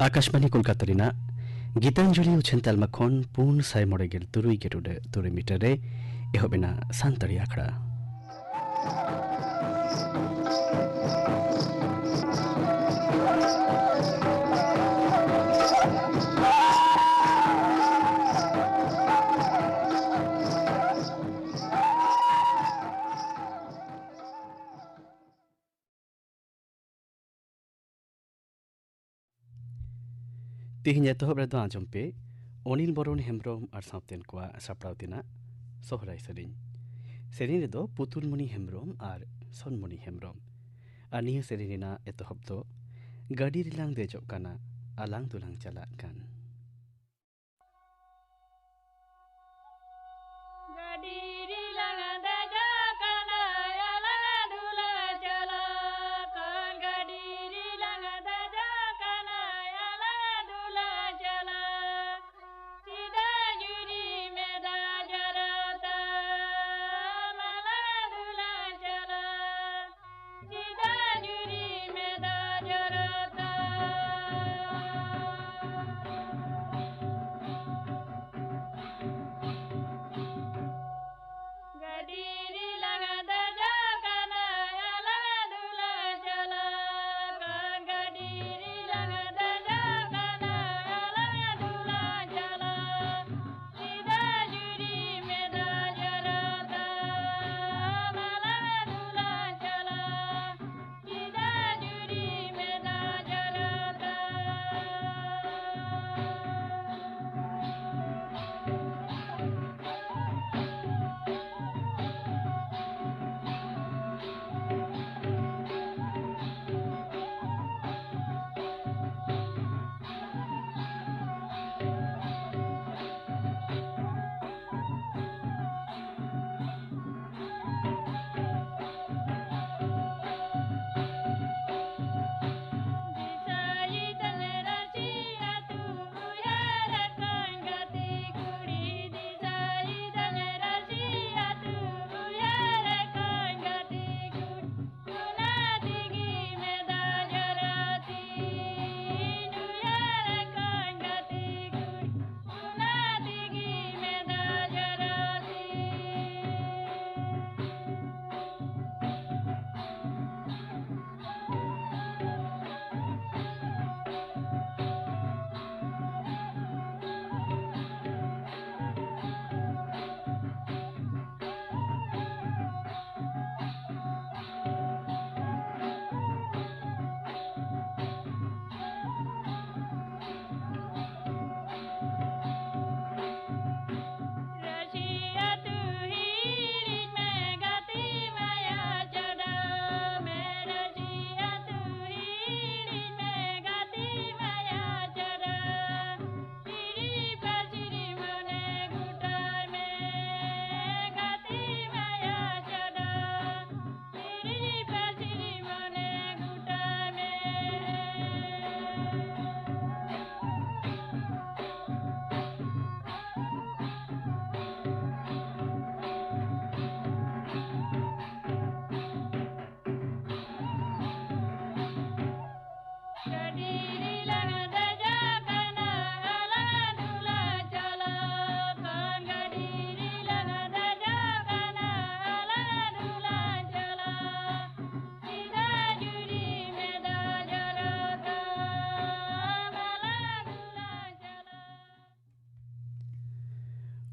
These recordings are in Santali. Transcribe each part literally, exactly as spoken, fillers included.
ᱟᱠᱟᱥᱵᱟᱱᱤ ᱠᱳᱞᱠᱟᱛᱟ ᱨᱮᱱᱟᱜ ᱜᱤᱛᱟᱧᱡᱚᱞᱤ ᱩᱪᱷᱟᱹᱱ ᱛᱟᱞᱢᱟ ᱠᱷᱚᱱ ᱯᱩᱱ ᱥᱟᱭ ᱢᱚᱬᱮ ᱜᱮᱞ ᱛᱩᱨᱩᱭ ᱜᱮᱴᱩᱰᱟᱹ ᱛᱩᱨᱩᱭ ᱢᱤᱴᱟᱨ ᱨᱮ ᱮᱦᱚᱵ ᱮᱱᱟ ᱥᱟᱱᱛᱟᱲᱤ ᱟᱠᱷᱲᱟ᱾ ᱛᱮᱦᱮᱧ ᱮᱛᱚᱦᱚᱵ ᱨᱮᱫᱚ ᱟᱸᱡᱚᱢ ᱯᱮ ᱚᱱᱤᱞ ᱵᱚᱨᱚᱱ ᱦᱮᱢᱵᱨᱚᱢ ᱟᱨ ᱥᱟᱶᱛᱮᱱ ᱠᱚᱣᱟᱜ ᱥᱟᱯᱲᱟᱣ ᱛᱮᱱᱟᱜ ᱥᱚᱦᱨᱟᱭ ᱥᱮᱨᱮᱧ᱾ ᱥᱮᱨᱮᱧ ᱨᱮᱫᱚ ᱯᱩᱛᱩᱞᱢᱚᱱᱤ ᱦᱮᱢᱵᱨᱚᱢ ᱟᱨ ᱥᱚᱱᱢᱚᱱᱤ ᱦᱮᱢᱵᱨᱚᱢ᱾ ᱟᱨ ᱱᱤᱭᱟᱹ ᱥᱮᱨᱮᱧ ᱨᱮᱱᱟᱜ ᱮᱛᱚᱦᱚᱵ ᱫᱚ ᱜᱟᱹᱰᱤ ᱨᱮᱞᱟᱝ ᱫᱮᱡᱚᱜ ᱠᱟᱱᱟ, ᱟᱞᱟᱝ ᱫᱚᱞᱟᱝ ᱪᱟᱞᱟᱜ ᱠᱟᱱ᱾ ᱜᱟᱹᱰᱤ ᱨᱮᱞᱟᱝ ᱫᱮᱡᱚᱜ ᱠᱟᱱᱟ, ᱟᱞᱟᱝ ᱫᱚᱞᱟᱝ ᱪᱟᱞᱟᱜ ᱠᱟᱱ᱾ ᱜᱟᱹᱰᱤ ᱨᱮᱞᱟᱝ ᱫᱮᱡᱚᱜ ᱠᱟᱱᱟ, ᱟᱞᱟᱝ ᱫᱚᱞᱟᱝ ᱪᱟᱞᱟᱜ᱾ ᱪᱮᱫᱟᱜ ᱧᱩᱨᱤ ᱢᱮᱫᱟ ᱡᱚᱨᱚ ᱛᱟᱢ, ᱟᱞᱟᱝ ᱫᱚᱞᱟᱝ ᱪᱟᱞᱟᱜ᱾ ᱪᱮᱫᱟᱜ ᱧᱩᱨᱤ ᱢᱮᱫᱟ ᱡᱚᱨᱚ ᱛᱟᱢ᱾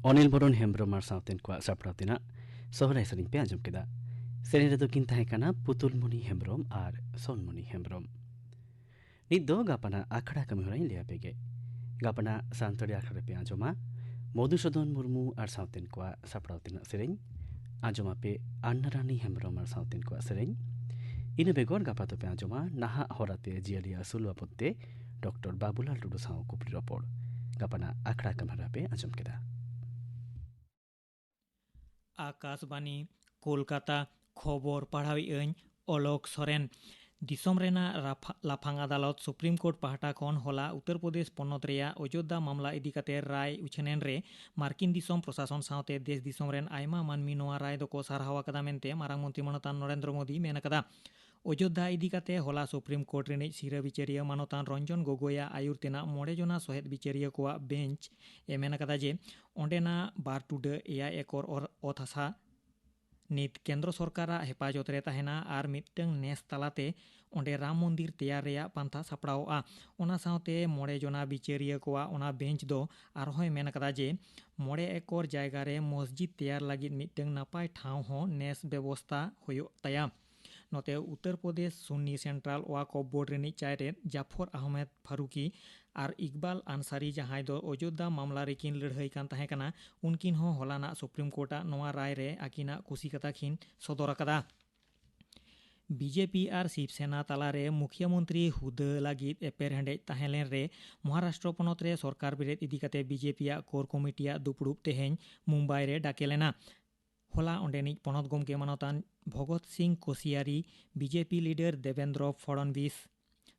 ᱚᱱᱤᱞ ᱵᱚᱨᱚᱱ ᱦᱮᱢᱵᱽᱨᱚᱢ ᱟᱨ ᱥᱟᱶᱛᱮᱱ ᱠᱚᱣᱟᱜ ᱥᱟᱯᱲᱟᱣ ᱛᱮᱱᱟᱜ ᱥᱚᱦᱨᱟᱭ ᱥᱮᱨᱮᱧ ᱯᱮ ᱟᱸᱡᱚᱢ ᱠᱮᱫᱟ᱾ ᱥᱮᱨᱮᱧ ᱨᱮᱫᱚ ᱠᱤᱱ ᱛᱟᱦᱮᱸ ᱠᱟᱱᱟ ᱯᱩᱛᱩᱞᱢᱩᱱᱤ ᱦᱮᱢᱵᱽᱨᱚᱢ ᱟᱨ ᱥᱚᱱᱢᱩᱱᱤ ᱦᱮᱢᱵᱽᱨᱚᱢ᱾ ᱱᱤᱛ ᱫᱚ ᱜᱟᱯᱟᱱᱟᱜ ᱟᱠᱷᱲᱟ ᱠᱟᱹᱢᱤ ᱦᱚᱨᱟᱧ ᱞᱟᱹᱭ ᱟᱯᱮ ᱜᱮ᱾ ᱜᱟᱯᱟᱱᱟᱜ ᱥᱟᱱᱛᱟᱲᱤ ᱟᱠᱷᱲᱟ ᱨᱮᱯᱮ ᱟᱸᱡᱚᱢᱟ ᱢᱚᱫᱷᱩᱥᱩᱫᱚᱱ ᱢᱩᱨᱢᱩ ᱟᱨ ᱥᱟᱶᱛᱮᱱ ᱠᱚᱣᱟᱜ ᱥᱟᱯᱲᱟᱣ ᱛᱮᱱᱟᱜ ᱥᱮᱨᱮᱧ, ᱟᱸᱡᱚᱢ ᱟᱯᱮ ᱟᱱᱱᱟᱨᱟᱱᱤ ᱦᱮᱢᱵᱽᱨᱚᱢ ᱟᱨ ᱥᱟᱶᱛᱮᱱ ᱠᱚᱣᱟᱜ ᱥᱮᱨᱮᱧ᱾ ᱤᱱᱟᱹ ᱵᱮᱜᱚᱨ ᱜᱟᱯᱟ ᱫᱚᱯᱮ ᱟᱸᱡᱚᱢᱟ ᱱᱟᱦᱟᱜ ᱦᱚᱨᱟᱛᱮ ᱡᱤᱭᱟᱹᱞᱤ ᱟᱹᱥᱩᱞ ᱵᱟᱵᱚᱫ ᱛᱮ ᱰᱚᱠᱴᱚᱨ ᱵᱟᱵᱩᱞᱟᱞ ᱴᱩᱰᱩ ᱥᱟᱶ ᱠᱩᱠᱞᱤ ᱨᱚᱯᱚᱲ᱾ ᱜᱟᱯᱟᱱᱟᱜ ᱟᱠᱷᱲᱟ ᱠᱟᱹᱢᱤ ᱦᱚᱨᱟ ᱯᱮ ᱟᱸᱡᱚᱢ ᱠᱮᱫᱟ᱾ ᱟᱠᱟᱥᱵᱟᱱᱤ, ᱠᱳᱞᱠᱟᱛᱟ᱾ ᱠᱷᱚᱵᱚᱨ ᱯᱟᱲᱦᱟᱣᱮᱫ ᱟᱹᱧ ᱚᱞᱚᱠ ᱥᱚᱨᱮᱱ᱾ ᱫᱤᱥᱚᱢ ᱨᱮᱱᱟᱜ ᱨᱟᱯᱷᱟ-, ᱞᱟᱯᱷᱟᱝ ᱟᱫᱟᱞᱚᱛ ᱥᱩᱯᱨᱤᱢ ᱠᱳᱨᱴ ᱯᱟᱦᱴᱟ ᱠᱷᱚᱱ ᱦᱚᱞᱟ ᱩᱛᱛᱚᱨ ᱯᱨᱚᱫᱮᱥ ᱯᱚᱱᱚᱛ ᱨᱮᱭᱟᱜ ᱚᱡᱳᱫᱽᱫᱷᱟ ᱢᱟᱢᱞᱟ ᱤᱫᱤ ᱠᱟᱛᱮ ᱨᱟᱭ ᱩᱪᱷᱟᱹᱱ ᱮᱱ ᱨᱮ ᱢᱟᱨᱠᱤᱱ ᱫᱤᱥᱚᱢ ᱯᱨᱚᱥᱟᱥᱚᱱ ᱥᱟᱶᱛᱮ ᱫᱮᱥ ᱫᱤᱥᱚᱢ ᱨᱮᱱ ᱟᱭᱢᱟ ᱢᱟᱹᱱᱢᱤ ᱱᱚᱣᱟ ᱨᱟᱭ ᱫᱚᱠᱚ ᱥᱟᱨᱦᱟᱣ ᱟᱠᱟᱫᱟ ᱢᱮᱱᱛᱮ ᱢᱟᱨᱟᱝ ᱢᱚᱱᱛᱨᱤ ᱢᱟᱱᱚᱛᱟᱱ ᱱᱚᱨᱮᱱᱫᱨᱚ ᱢᱳᱫᱤ ᱢᱮᱱ ᱟᱠᱟᱫᱟ᱾ ᱚᱡᱳᱫᱽᱫᱷᱟ ᱤᱫᱤ ᱠᱟᱛᱮ ᱦᱚᱞᱟ ᱥᱩᱯᱨᱤᱢ ᱠᱳᱨᱴ ᱨᱤᱱᱤᱡ ᱥᱤᱨᱟᱹ ᱵᱤᱪᱟᱹᱨᱤᱭᱟᱹ ᱢᱟᱱᱚᱛᱟᱱ ᱨᱚᱧᱡᱚᱱ ᱜᱚᱜᱚᱭᱟᱜ ᱟᱹᱭᱩᱨ ᱛᱮᱱᱟᱜ ᱢᱚᱬᱮ ᱡᱚᱱᱟ ᱥᱚᱦᱮᱫ ᱵᱤᱪᱟᱹᱨᱤᱭᱟᱹ ᱠᱚᱣᱟᱜ ᱵᱮᱧᱪ ᱮ ᱢᱮᱱ ᱟᱠᱟᱫᱟ ᱡᱮ ᱚᱸᱰᱮᱱᱟᱜ ᱵᱟᱨ ᱴᱩᱰᱟᱹ ᱮᱭᱟᱭ ᱮᱠᱚᱨ ᱚᱨ-, ᱚᱛ ᱦᱟᱥᱟ ᱱᱤᱛ ᱠᱮᱱᱫᱨᱚ ᱥᱚᱨᱠᱟᱨᱟᱜ ᱦᱮᱯᱟᱡᱚᱛ ᱨᱮ ᱛᱟᱦᱮᱱᱟ ᱟᱨ ᱢᱤᱫᱴᱟᱝ ᱱᱮᱥ ᱛᱟᱞᱟᱛᱮ ᱚᱸᱰᱮ ᱨᱟᱢ ᱢᱚᱱᱫᱤᱨ ᱛᱮᱭᱟᱨ ᱨᱮᱭᱟᱜ ᱯᱟᱱᱛᱷᱟ ᱥᱟᱯᱲᱟᱣᱚᱜᱼᱟ᱾ ᱚᱱᱟ ᱥᱟᱶᱛᱮ ᱢᱚᱬᱮ ᱡᱚᱱᱟ ᱵᱤᱪᱟᱹᱨᱤᱭᱟᱹ ᱠᱚᱣᱟᱜ ᱚᱱᱟ ᱵᱮᱧᱪ ᱫᱚ ᱟᱨᱦᱚᱸᱭ ᱢᱮᱱ ᱟᱠᱟᱫᱟ ᱡᱮ ᱢᱚᱬᱮ ᱮᱠᱚᱨ ᱡᱟᱭᱜᱟ ᱨᱮ ᱢᱚᱥᱡᱤᱫ ᱛᱮᱭᱟᱨ ᱞᱟᱹᱜᱤᱫ ᱢᱤᱫᱴᱟᱝ ᱱᱟᱯᱟᱭ ᱴᱷᱟᱶ ᱦᱚᱸ ᱱᱮᱥ ᱵᱮᱵᱚᱥᱛᱟ ᱦᱩᱭᱩᱜ ᱛᱟᱭᱟ᱾ ᱱᱚᱛᱮ ᱩᱛᱛᱚᱨ ᱯᱨᱚᱫᱮᱥ ᱥᱩᱱᱱᱤ ᱥᱮᱱᱴᱨᱟᱞ ᱣᱟᱠᱚᱯ ᱵᱳᱨᱰ ᱨᱤᱱᱤᱡ ᱪᱟᱭᱨᱮᱫ ᱡᱟᱯᱷᱚᱨ ᱟᱦᱢᱮᱫ ᱯᱷᱟᱨᱩᱠᱤ ᱟᱨ ᱤᱠᱵᱟᱞ ᱟᱱᱥᱟᱨᱤ, ᱡᱟᱦᱟᱸᱭ ᱫᱚ ᱚᱡᱳᱫᱽᱫᱷᱟ ᱢᱟᱢᱞᱟ ᱨᱮᱠᱤᱱ ᱞᱟᱹᱲᱦᱟᱹᱭ ᱠᱟᱱ ᱛᱟᱦᱮᱸ ᱠᱟᱱᱟ, ᱩᱱᱠᱤᱱ ᱦᱚᱸ ᱦᱚᱞᱟᱱᱟᱜ ᱥᱩᱯᱨᱤᱢ ᱠᱳᱨᱴᱟᱜ ᱱᱚᱣᱟ ᱨᱟᱭ ᱨᱮ ᱟᱹᱠᱤᱱᱟᱜ ᱠᱩᱥᱤ ᱠᱟᱛᱷᱟ ᱠᱤᱱ ᱥᱚᱫᱚᱨ ᱟᱠᱟᱫᱟ᱾ ᱵᱤᱡᱮᱯᱤ ᱟᱨ ᱥᱤᱵᱽᱥᱮᱱᱟ ᱛᱟᱞᱟᱨᱮ ᱢᱩᱠᱷᱤᱭᱟᱹ ᱢᱚᱱᱛᱨᱤ ᱦᱩᱫᱟᱹ ᱞᱟᱹᱜᱤᱫ ᱮᱯᱮᱨᱦᱮᱸᱰᱮᱡ ᱛᱟᱦᱮᱸ ᱞᱮᱱ ᱨᱮ ᱢᱚᱦᱟᱨᱟᱥᱴᱨᱚ ᱯᱚᱱᱚᱛ ᱨᱮ ᱥᱚᱨᱠᱟᱨ ᱵᱮᱨᱮᱫ ᱤᱫᱤ ᱠᱟᱛᱮ ᱵᱤᱡᱮᱯᱤᱭᱟᱜ ᱠᱳᱨ ᱠᱚᱢᱤᱴᱤᱭᱟᱜ ᱫᱩᱯᱲᱩᱵ ᱛᱮᱦᱮᱧ ᱢᱩᱢᱵᱟᱭ ᱨᱮ ᱰᱟᱠᱮ ᱞᱮᱱᱟ᱾ ᱦᱚᱞᱟ ᱚᱸᱰᱮᱱᱤᱡ ᱯᱚᱱᱚᱛ ᱜᱚᱢᱠᱮ ᱢᱟᱱᱚᱛᱟᱱ ᱵᱷᱚᱜᱚᱛ ᱥᱤᱝ ᱠᱳᱥᱤᱭᱟᱨᱤ, ᱵᱤᱡᱮᱯᱤ ᱞᱤᱰᱟᱨ ᱫᱮᱵᱮᱱᱫᱨᱚ ᱯᱷᱚᱲᱚᱱᱵᱤᱥ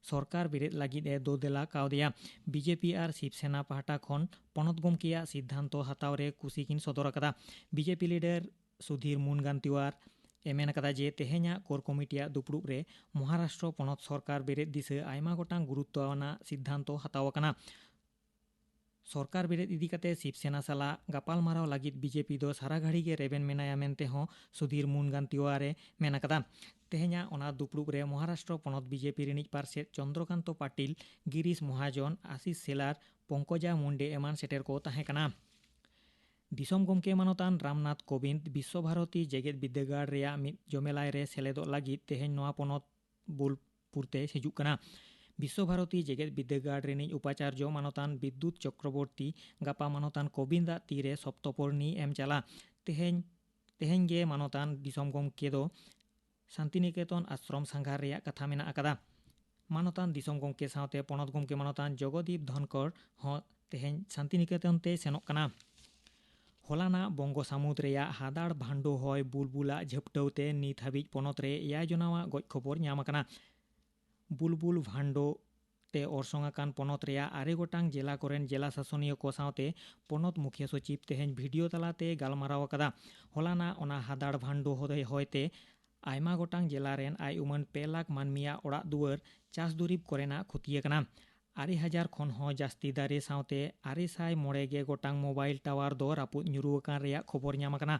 ᱥᱚᱨᱠᱟᱨ ᱵᱮᱨᱮᱫ ᱞᱟᱹᱜᱤᱫ ᱮ ᱫᱳᱫᱮᱞᱟ ᱠᱟᱣᱫᱮᱭᱟ᱾ ᱵᱤᱡᱮᱯᱤ ᱟᱨ ᱥᱤᱵᱽᱥᱮᱱᱟ ᱯᱟᱦᱴᱟ ᱠᱷᱚᱱ ᱯᱚᱱᱚᱛ ᱜᱚᱢᱠᱮᱭᱟᱜ ᱥᱤᱫᱽᱫᱷᱟᱱᱛᱚ ᱦᱟᱛᱟᱣ ᱨᱮ ᱠᱩᱥᱤ ᱠᱤᱱ ᱥᱚᱫᱚᱨ ᱟᱠᱟᱫᱟ᱾ ᱵᱤᱡᱮᱯᱤ ᱞᱤᱰᱟᱨ ᱥᱩᱫᱷᱤᱨ ᱢᱩᱱᱜᱟᱱᱛᱤᱣᱟᱨ ᱮ ᱢᱮᱱ ᱟᱠᱟᱫᱟ ᱡᱮ ᱛᱮᱦᱮᱧᱟᱜ ᱠᱳᱨ ᱠᱚᱢᱤᱴᱤᱭᱟᱜ ᱫᱩᱯᱲᱩᱵ ᱨᱮ ᱢᱚᱦᱟᱨᱟᱥᱴᱨᱚ ᱯᱚᱱᱚᱛ ᱥᱚᱨᱠᱟᱨ ᱵᱮᱨᱮᱫ ᱫᱤᱥᱟᱹ ᱟᱭᱢᱟ ᱜᱚᱴᱟᱝ ᱜᱩᱨᱩᱛᱛᱚ ᱟᱱᱟᱜ ᱥᱤᱫᱽᱫᱷᱟᱱᱛᱚ ᱦᱟᱛᱟᱣ ᱟᱠᱟᱱᱟ᱾ ᱥᱚᱨᱠᱟᱨ ᱵᱮᱨᱮᱫ ᱤᱫᱤ ᱠᱟᱛᱮ ᱥᱤᱵᱽᱥᱮᱱᱟ ᱥᱟᱞᱟᱜ ᱜᱟᱯᱟᱞᱢᱟᱨᱟᱣ ᱞᱟᱹᱜᱤᱫ ᱵᱤᱡᱮᱯᱤ ᱫᱚ ᱥᱟᱨᱟ ᱜᱷᱟᱹᱲᱤ ᱜᱮ ᱨᱮᱵᱮᱱ ᱢᱮᱱᱟᱭᱟ ᱢᱮᱱᱛᱮ ᱦᱚᱸ ᱥᱩᱫᱷᱤᱨ ᱢᱩᱱᱜᱟᱱᱛᱤᱣᱟᱨ ᱮ ᱢᱮᱱ ᱟᱠᱟᱫᱟ᱾ ᱛᱮᱦᱮᱧᱟᱜ ᱚᱱᱟ ᱫᱩᱯᱲᱩᱵ ᱨᱮ ᱢᱚᱦᱟᱨᱟᱥᱴᱨᱚ ᱯᱚᱱᱚᱛ ᱵᱤᱡᱮᱯᱤ ᱨᱤᱱᱤᱡ ᱯᱟᱨᱥᱮᱛ ᱪᱚᱱᱫᱨᱚᱠᱟᱱᱛᱚ ᱯᱟᱴᱤᱞ, ᱜᱤᱨᱤᱥ ᱢᱚᱦᱟᱡᱚᱱ, ᱟᱥᱤᱥ ᱥᱮᱞᱟᱨ, ᱯᱚᱝᱠᱚᱡᱟ ᱢᱩᱱᱰᱮ ᱮᱢᱟᱱ ᱥᱮᱴᱮᱨ ᱠᱚ ᱛᱟᱦᱮᱸ ᱠᱟᱱᱟ᱾ ᱫᱤᱥᱚᱢ ᱜᱚᱢᱠᱮ ᱢᱟᱱᱚᱛᱟᱱ ᱨᱟᱢᱱᱟᱛᱷ ᱠᱳᱵᱤᱱᱫᱽ ᱵᱤᱥᱥᱚ ᱵᱷᱟᱨᱚᱛᱤ ᱡᱮᱜᱮᱛ ᱵᱤᱨᱫᱟᱹᱜᱟᱲ ᱨᱮᱭᱟᱜ ᱢᱤᱫ ᱡᱚᱢᱮᱞᱟᱭ ᱨᱮ ᱥᱮᱞᱮᱫᱚᱜ ᱞᱟᱹᱜᱤᱫ ᱛᱮᱦᱮᱧ ᱱᱚᱣᱟ ᱯᱚᱱᱚᱛ ᱵᱳᱞᱯᱩᱨ ᱛᱮ ᱦᱤᱡᱩᱜ ᱠᱟᱱᱟ᱾ ᱵᱤᱥᱥᱚ ᱵᱷᱟᱨᱚᱛᱤ ᱡᱮᱜᱮᱛ ᱵᱤᱨᱫᱟᱹᱜᱟᱲ ᱨᱤᱱᱤᱡ ᱩᱯᱟᱪᱟᱨᱡᱚ ᱢᱟᱱᱚᱛᱟᱱ ᱵᱤᱫᱽᱫᱩᱛ ᱪᱚᱠᱨᱚᱵᱚᱨᱛᱤ ᱜᱟᱯᱟ ᱢᱟᱱᱚᱛᱟᱱ ᱠᱳᱵᱤᱱᱫᱽ ᱟᱜ ᱛᱤᱨᱮ ᱥᱚᱯᱛᱚᱯᱚᱨᱱᱤ ᱮᱢ ᱪᱟᱞᱟ᱾ ᱛᱮᱦᱮᱧ, ᱛᱮᱦᱮᱧ ᱜᱮ ᱢᱟᱱᱚᱛᱟᱱ ᱫᱤᱥᱚᱢ ᱜᱚᱢᱠᱮ ᱫᱚ ᱥᱟᱱᱛᱤᱱᱤᱠᱮᱛᱚᱱ ᱟᱥᱨᱚᱢ ᱥᱟᱸᱜᱷᱟᱨ ᱨᱮᱭᱟᱜ ᱠᱟᱛᱷᱟ ᱢᱮᱱᱟᱜ ᱟᱠᱟᱫᱟ᱾ ᱢᱟᱱᱚᱛᱟᱱ ᱫᱤᱥᱚᱢ ᱜᱚᱢᱠᱮ ᱥᱟᱶᱛᱮ ᱯᱚᱱᱚᱛ ᱜᱚᱢᱠᱮ ᱢᱟᱱᱚᱛᱟᱱ ᱡᱚᱜᱚᱫᱤᱯ ᱫᱷᱚᱱᱠᱚᱨ ᱦᱚᱸ ᱛᱮᱦᱮᱧ ᱥᱟᱱᱛᱤᱱᱤᱠᱮᱛᱚᱱ ᱛᱮᱭ ᱥᱮᱱᱚᱜ ᱠᱟᱱᱟ᱾ ᱦᱚᱞᱟᱱᱟᱜ ᱵᱚᱝᱜᱚ ᱥᱟᱹᱢᱩᱫ ᱨᱮᱭᱟᱜ ᱦᱟᱫᱟᱲ ᱵᱷᱟᱱᱰᱳ ᱦᱚᱭ ᱵᱩᱞᱵᱩᱞᱟᱜ ᱡᱷᱟᱹᱯᱴᱟᱹᱣ ᱛᱮ ᱱᱤᱛ ᱦᱟᱹᱵᱤᱡ ᱯᱚᱱᱚᱛ ᱨᱮ ᱮᱭᱟᱭ ᱡᱚᱱᱟᱣᱟᱜ ᱜᱚᱡ ᱠᱷᱚᱵᱚᱨ ᱧᱟᱢ ᱟᱠᱟᱱᱟ᱾ ᱵᱩᱞᱵᱩᱞ ᱵᱷᱟᱱᱰᱳ ᱛᱮ ᱚᱨᱥᱚᱝ ᱟᱠᱟᱱ ᱯᱚᱱᱚᱛ ᱨᱮᱭᱟᱜ ᱟᱨᱮ ᱜᱚᱴᱟᱝ ᱡᱮᱞᱟ ᱠᱚᱨᱮᱱ ᱡᱮᱞᱟ ᱥᱟᱥᱚᱱᱤᱭᱟᱹ ᱠᱚ ᱥᱟᱶᱛᱮ ᱯᱚᱱᱚᱛ ᱢᱩᱠᱷᱤᱭᱟᱹ ᱥᱚᱪᱤᱵᱽ ᱛᱮᱦᱮᱧ ᱵᱷᱤᱰᱤᱭᱳ ᱛᱟᱞᱟᱛᱮ ᱜᱟᱞᱢᱟᱨᱟᱣ ᱟᱠᱟᱫᱟ᱾ ᱦᱚᱞᱟᱱᱟᱜ ᱚᱱᱟ ᱦᱟᱫᱟᱲ ᱵᱷᱟᱱᱰᱳ ᱦᱚᱭ, ᱦᱚᱭᱛᱮ ᱟᱭᱢᱟ ᱜᱚᱴᱟᱝ ᱡᱮᱞᱟ ᱨᱮᱱ ᱟᱭ ᱩᱢᱟᱹᱱ ᱯᱮ ᱞᱟᱠᱷ ᱢᱟᱹᱱᱢᱤᱭᱟᱜ ᱚᱲᱟᱜ ᱫᱩᱣᱟᱹᱨ, ᱪᱟᱥ ᱫᱩᱨᱤᱵᱽ ᱠᱚᱨᱮᱱᱟᱜ ᱠᱷᱚᱛᱤ ᱟᱠᱟᱱᱟ᱾ ᱟᱨᱮ ᱦᱟᱡᱟᱨ ᱠᱷᱚᱱ ᱦᱚᱸ ᱡᱟᱹᱥᱛᱤ ᱫᱟᱨᱮ ᱥᱟᱶᱛᱮ ᱟᱨᱮ ᱥᱟᱭ ᱢᱚᱬᱮ ᱜᱮ ᱜᱚᱴᱟᱝ ᱢᱳᱵᱟᱭᱤᱞ ᱴᱟᱣᱟᱨ ᱫᱚ ᱨᱟᱹᱯᱩᱫ ᱧᱩᱨᱩ ᱟᱠᱟᱱ ᱨᱮᱭᱟᱜ ᱠᱷᱚᱵᱚᱨ ᱧᱟᱢ ᱟᱠᱟᱱᱟ᱾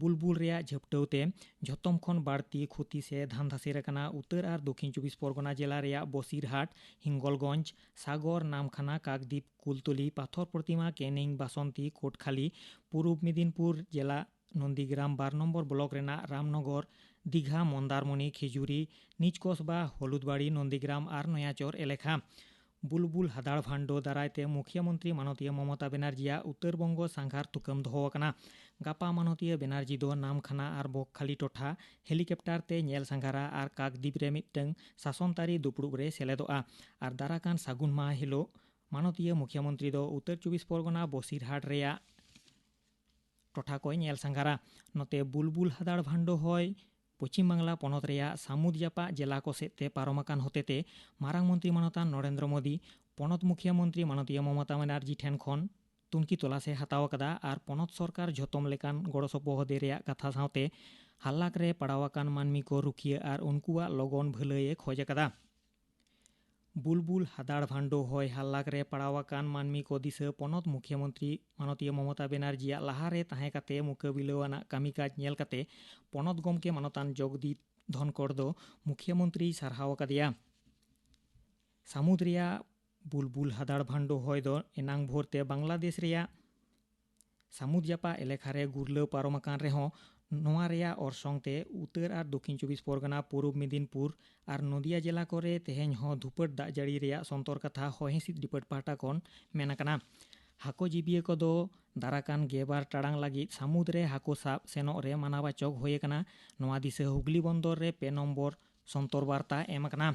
ᱵᱩᱞᱵᱩᱞ ᱨᱮᱭᱟᱜ ᱡᱷᱟᱹᱯᱴᱟᱹᱣ ᱛᱮ ᱡᱷᱚᱛᱚᱢ ᱠᱷᱚᱱ ᱵᱟᱹᱲᱛᱤ ᱠᱷᱚᱛᱤ ᱥᱮ ᱫᱷᱟᱱᱫᱷᱟᱥᱮᱨ ᱟᱠᱟᱱᱟ ᱩᱛᱛᱚᱨ ᱟᱨ ᱫᱚᱠᱷᱤᱱ ᱪᱚᱵᱵᱤᱥ ᱯᱚᱨᱜᱚᱱᱟ ᱡᱮᱞᱟ ᱨᱮᱭᱟᱜ ᱵᱚᱥᱤᱨᱦᱟᱴ, ᱦᱤᱝᱜᱚᱞᱜᱚᱸᱡᱽ, ᱥᱟᱜᱚᱨ, ᱱᱟᱢᱠᱷᱟᱱᱟ, ᱠᱟᱠᱫᱤᱯ, ᱠᱩᱞᱛᱚᱞᱤ, ᱯᱟᱛᱷᱚᱨ ᱯᱨᱚᱛᱤᱢᱟ, ᱠᱮᱱᱤᱝ, ᱵᱟᱥᱚᱱᱛᱤ, ᱠᱳᱴᱠᱷᱟᱞᱤ, ᱯᱩᱨᱩᱵ ᱢᱮᱫᱤᱱᱯᱩᱨ ᱡᱮᱞᱟ ᱱᱚᱱᱫᱤᱜᱨᱟᱢ ᱵᱟᱨ ᱱᱚᱢᱵᱚᱨ ᱵᱞᱚᱠ ᱨᱮᱱᱟᱜ ᱨᱟᱢᱱᱚᱜᱚᱨ, ᱫᱤᱜᱷᱟ, ᱢᱚᱱᱫᱟᱨᱢᱚᱱᱤ, ᱠᱷᱤᱡᱩᱨᱤ, ᱱᱤᱪᱠᱚᱥᱵᱟ, ᱦᱚᱞᱩᱫᱵᱟᱲᱤ, ᱱᱚᱱᱫᱤᱜᱨᱟᱢ ᱟᱨ ᱱᱚᱭᱟᱪᱚᱨ ᱮᱞᱮᱠᱷᱟ᱾ ᱵᱩᱞᱵᱩᱞ ᱦᱟᱫᱟᱲ ᱵᱷᱟᱱᱰᱳ ᱫᱟᱨᱟᱭ ᱛᱮ ᱢᱩᱠᱷᱤᱭᱟᱹ ᱢᱚᱱᱛᱨᱤ ᱢᱟᱱᱚᱛᱤᱭᱟᱹ ᱢᱚᱢᱚᱛᱟ ᱵᱮᱱᱟᱨᱡᱤᱭᱟᱜ ᱩᱛᱛᱚᱨ ᱵᱚᱝᱜᱚ ᱥᱟᱸᱜᱷᱟᱨ ᱛᱩᱠᱟᱹᱢ ᱫᱚᱦᱚ ᱟᱠᱟᱱᱟ᱾ ᱜᱟᱯᱟ ᱢᱟᱱᱚᱛᱤᱭᱟᱹ ᱵᱮᱱᱟᱨᱡᱤ ᱫᱚ ᱱᱟᱢᱠᱷᱟᱱᱟ ᱟᱨ ᱵᱚᱠᱠᱷᱟᱞᱤ ᱴᱚᱴᱷᱟ ᱦᱮᱞᱤᱠᱚᱯᱴᱟᱨ ᱛᱮ ᱧᱮᱞ ᱥᱟᱸᱜᱷᱟᱨᱟ ᱟᱨ ᱠᱟᱠᱫᱤᱯ ᱨᱮ ᱢᱤᱫᱴᱟᱝ ᱥᱟᱥᱚᱱᱛᱟᱹᱨᱤ ᱫᱩᱯᱲᱩᱵ ᱨᱮ ᱥᱮᱞᱮᱫᱚᱜᱼᱟ ᱟᱨ ᱫᱟᱨᱟᱠᱟᱱ ᱥᱟᱹᱜᱩᱱ ᱢᱟᱦᱟ ᱦᱤᱞᱳᱜ ᱢᱟᱱᱚᱛᱤᱭᱟᱹ ᱢᱩᱠᱷᱤᱭᱟᱹ ᱢᱚᱱᱛᱨᱤ ᱫᱚ ᱩᱛᱛᱚᱨ ᱪᱚᱵᱵᱤᱥ ᱯᱚᱨᱜᱚᱱᱟ ᱵᱚᱥᱤᱨᱦᱟᱴ ᱨᱮᱭᱟᱜ ᱴᱚᱴᱷᱟ ᱠᱚᱭ ᱧᱮᱞ ᱥᱟᱸᱜᱷᱟᱨᱟ᱾ ᱱᱚᱛᱮ ᱵᱩᱞᱵᱩᱞ ᱦᱟᱫᱟᱲ ᱵᱷᱟᱱᱰᱳ ᱦᱚᱭ ᱯᱚᱪᱷᱤᱢ ᱵᱟᱝᱞᱟ ᱯᱚᱱᱚᱛ ᱨᱮᱭᱟᱜ ᱥᱟᱹᱢᱩᱫ ᱡᱟᱯᱟᱜ ᱡᱮᱞᱟ ᱠᱚ ᱥᱮᱫ ᱛᱮ ᱯᱟᱨᱚᱢ ᱟᱠᱟᱱ ᱦᱚᱛᱮᱛᱮ ᱢᱟᱨᱟᱝ ᱢᱚᱱᱛᱨᱤ ᱢᱟᱱᱚᱛᱟᱱ ᱱᱚᱨᱮᱱᱫᱨᱚ ᱢᱳᱫᱤ ᱯᱚᱱᱚᱛ ᱢᱩᱠᱷᱤᱭᱟᱹ ᱢᱚᱱᱛᱨᱤ ᱢᱟᱱᱚᱛᱤᱭᱟᱹ ᱢᱚᱢᱚᱛᱟ ᱵᱟᱱᱟᱨᱡᱤ ᱴᱷᱮᱱ ᱠᱷᱚᱱ ᱛᱩᱱᱠᱷᱤ ᱛᱚᱞᱟᱥ ᱮ ᱦᱟᱛᱟᱣ ᱟᱠᱟᱫᱟ ᱟᱨ ᱯᱚᱱᱚᱛ ᱥᱚᱨᱠᱟᱨ ᱡᱷᱚᱛᱚᱢ ᱞᱮᱠᱟᱱ ᱜᱚᱲᱚ ᱥᱚᱯᱚᱦᱚᱫ ᱮ ᱨᱮᱭᱟᱜ ᱠᱟᱛᱷᱟ ᱥᱟᱶᱛᱮ ᱦᱟᱞᱟᱠ ᱨᱮ ᱯᱟᱲᱟᱣ ᱟᱠᱟᱱ ᱢᱟᱹᱱᱢᱤ ᱠᱚ ᱨᱩᱠᱷᱤᱭᱟᱹ ᱟᱨ ᱩᱱᱠᱩᱣᱟᱜ ᱞᱚᱜᱚᱱ ᱵᱷᱟᱹᱞᱟᱹᱭ ᱮ ᱠᱷᱚᱡᱽ ᱟᱠᱟᱫᱟ᱾ ᱵᱩᱞᱵᱩᱞ ᱦᱟᱫᱟᱲ ᱵᱷᱟᱱᱰᱳ ᱦᱚᱭ ᱦᱟᱞᱞᱟᱠ ᱨᱮ ᱯᱟᱲᱟᱣ ᱟᱠᱟᱱ ᱢᱟᱹᱱᱢᱤ ᱠᱚ ᱫᱤᱥᱟᱹ ᱯᱚᱱᱚᱛ ᱢᱩᱠᱷᱤᱭᱟᱹ ᱢᱚᱱᱛᱨᱤ ᱢᱟᱱᱚᱛᱤᱭᱟᱹ ᱢᱚᱢᱚᱛᱟ ᱵᱮᱱᱟᱨᱡᱤᱭᱟᱜ ᱞᱟᱦᱟᱨᱮ ᱛᱟᱦᱮᱸ ᱠᱟᱛᱮ ᱢᱩᱠᱟᱹᱵᱤᱞᱟᱹᱣ ᱟᱱᱟᱜ ᱠᱟᱹᱢᱤ ᱠᱟᱡᱽ ᱧᱮᱞ ᱠᱟᱛᱮ ᱯᱚᱱᱚᱛ ᱜᱚᱢᱠᱮ ᱢᱟᱱᱚᱛᱟᱱ ᱡᱚᱜᱽᱫᱤᱯ ᱫᱷᱚᱱᱠᱚᱲ ᱫᱚ ᱢᱩᱠᱷᱤᱭᱟᱹ ᱢᱚᱱᱛᱨᱤᱭ ᱥᱟᱨᱦᱟᱣ ᱟᱠᱟᱫᱮᱭᱟ᱾ ᱥᱟᱹᱢᱩᱫ ᱨᱮᱭᱟᱜ ᱵᱩᱞᱵᱩᱞ ᱦᱟᱫᱟᱲ ᱵᱷᱟᱱᱰᱳ ᱦᱚᱭ ᱫᱚ ᱮᱱᱟᱝ ᱵᱷᱳᱨ ᱛᱮ ᱵᱟᱝᱞᱟᱫᱮᱥ ᱨᱮᱭᱟᱜ ᱥᱟᱹᱢᱩᱫ ᱡᱟᱯᱟᱜ ᱮᱞᱟᱠᱟ ᱨᱮ ᱜᱩᱨᱞᱟᱹᱣ ᱯᱟᱨᱚᱢ ᱟᱠᱟᱱ ᱨᱮᱦᱚᱸ, ᱱᱚᱣᱟ ᱨᱮᱭᱟᱜ ᱚᱨᱥᱚᱝ ᱛᱮ ᱩᱛᱛᱚᱨ ᱟᱨ ᱫᱚᱠᱷᱤᱱ ᱪᱚᱵᱵᱤᱥ ᱯᱚᱨᱜᱚᱱᱟ, ᱯᱩᱨᱩᱵ ᱢᱮᱫᱤᱱᱯᱩᱨ ᱟᱨ ᱱᱚᱫᱤᱭᱟ ᱡᱮᱞᱟ ᱠᱚᱨᱮ ᱛᱮᱦᱮᱧ ᱦᱚᱸ ᱫᱷᱩᱯᱟᱹᱴ ᱫᱟᱜ ᱡᱟᱹᱲᱤ ᱨᱮᱭᱟᱜ ᱥᱚᱱᱛᱚᱨ ᱠᱟᱛᱷᱟ ᱦᱚᱭ ᱦᱤᱸᱥᱤᱫ ᱰᱤᱯᱟᱨᱴ ᱯᱟᱦᱴᱟ ᱠᱷᱚᱱ ᱢᱮᱱ ᱟᱠᱟᱱᱟ᱾ ᱦᱟᱹᱠᱩ ᱡᱤᱵᱤᱭᱟᱹ ᱠᱚᱫᱚ ᱫᱟᱨᱟᱠᱟᱱ ᱜᱮᱞᱵᱟᱨ ᱴᱟᱲᱟᱝ ᱞᱟᱹᱜᱤᱫ ᱥᱟᱹᱢᱩᱫ ᱨᱮ ᱦᱟᱹᱠᱩ ᱥᱟᱵ ᱥᱮᱱᱚᱜ ᱨᱮ ᱢᱟᱱᱟ ᱵᱟᱪᱚᱠ ᱦᱩᱭ ᱟᱠᱟᱱᱟ᱾ ᱱᱚᱣᱟ ᱫᱤᱥᱟᱹ ᱦᱩᱜᱽᱞᱤ ᱵᱚᱱᱫᱚᱨ ᱨᱮ ᱯᱮ ᱱᱚᱢᱵᱚᱨ ᱥᱚᱱᱛᱚᱨ ᱵᱟᱨᱛᱟ ᱮᱢ ᱟᱠᱟᱱᱟ᱾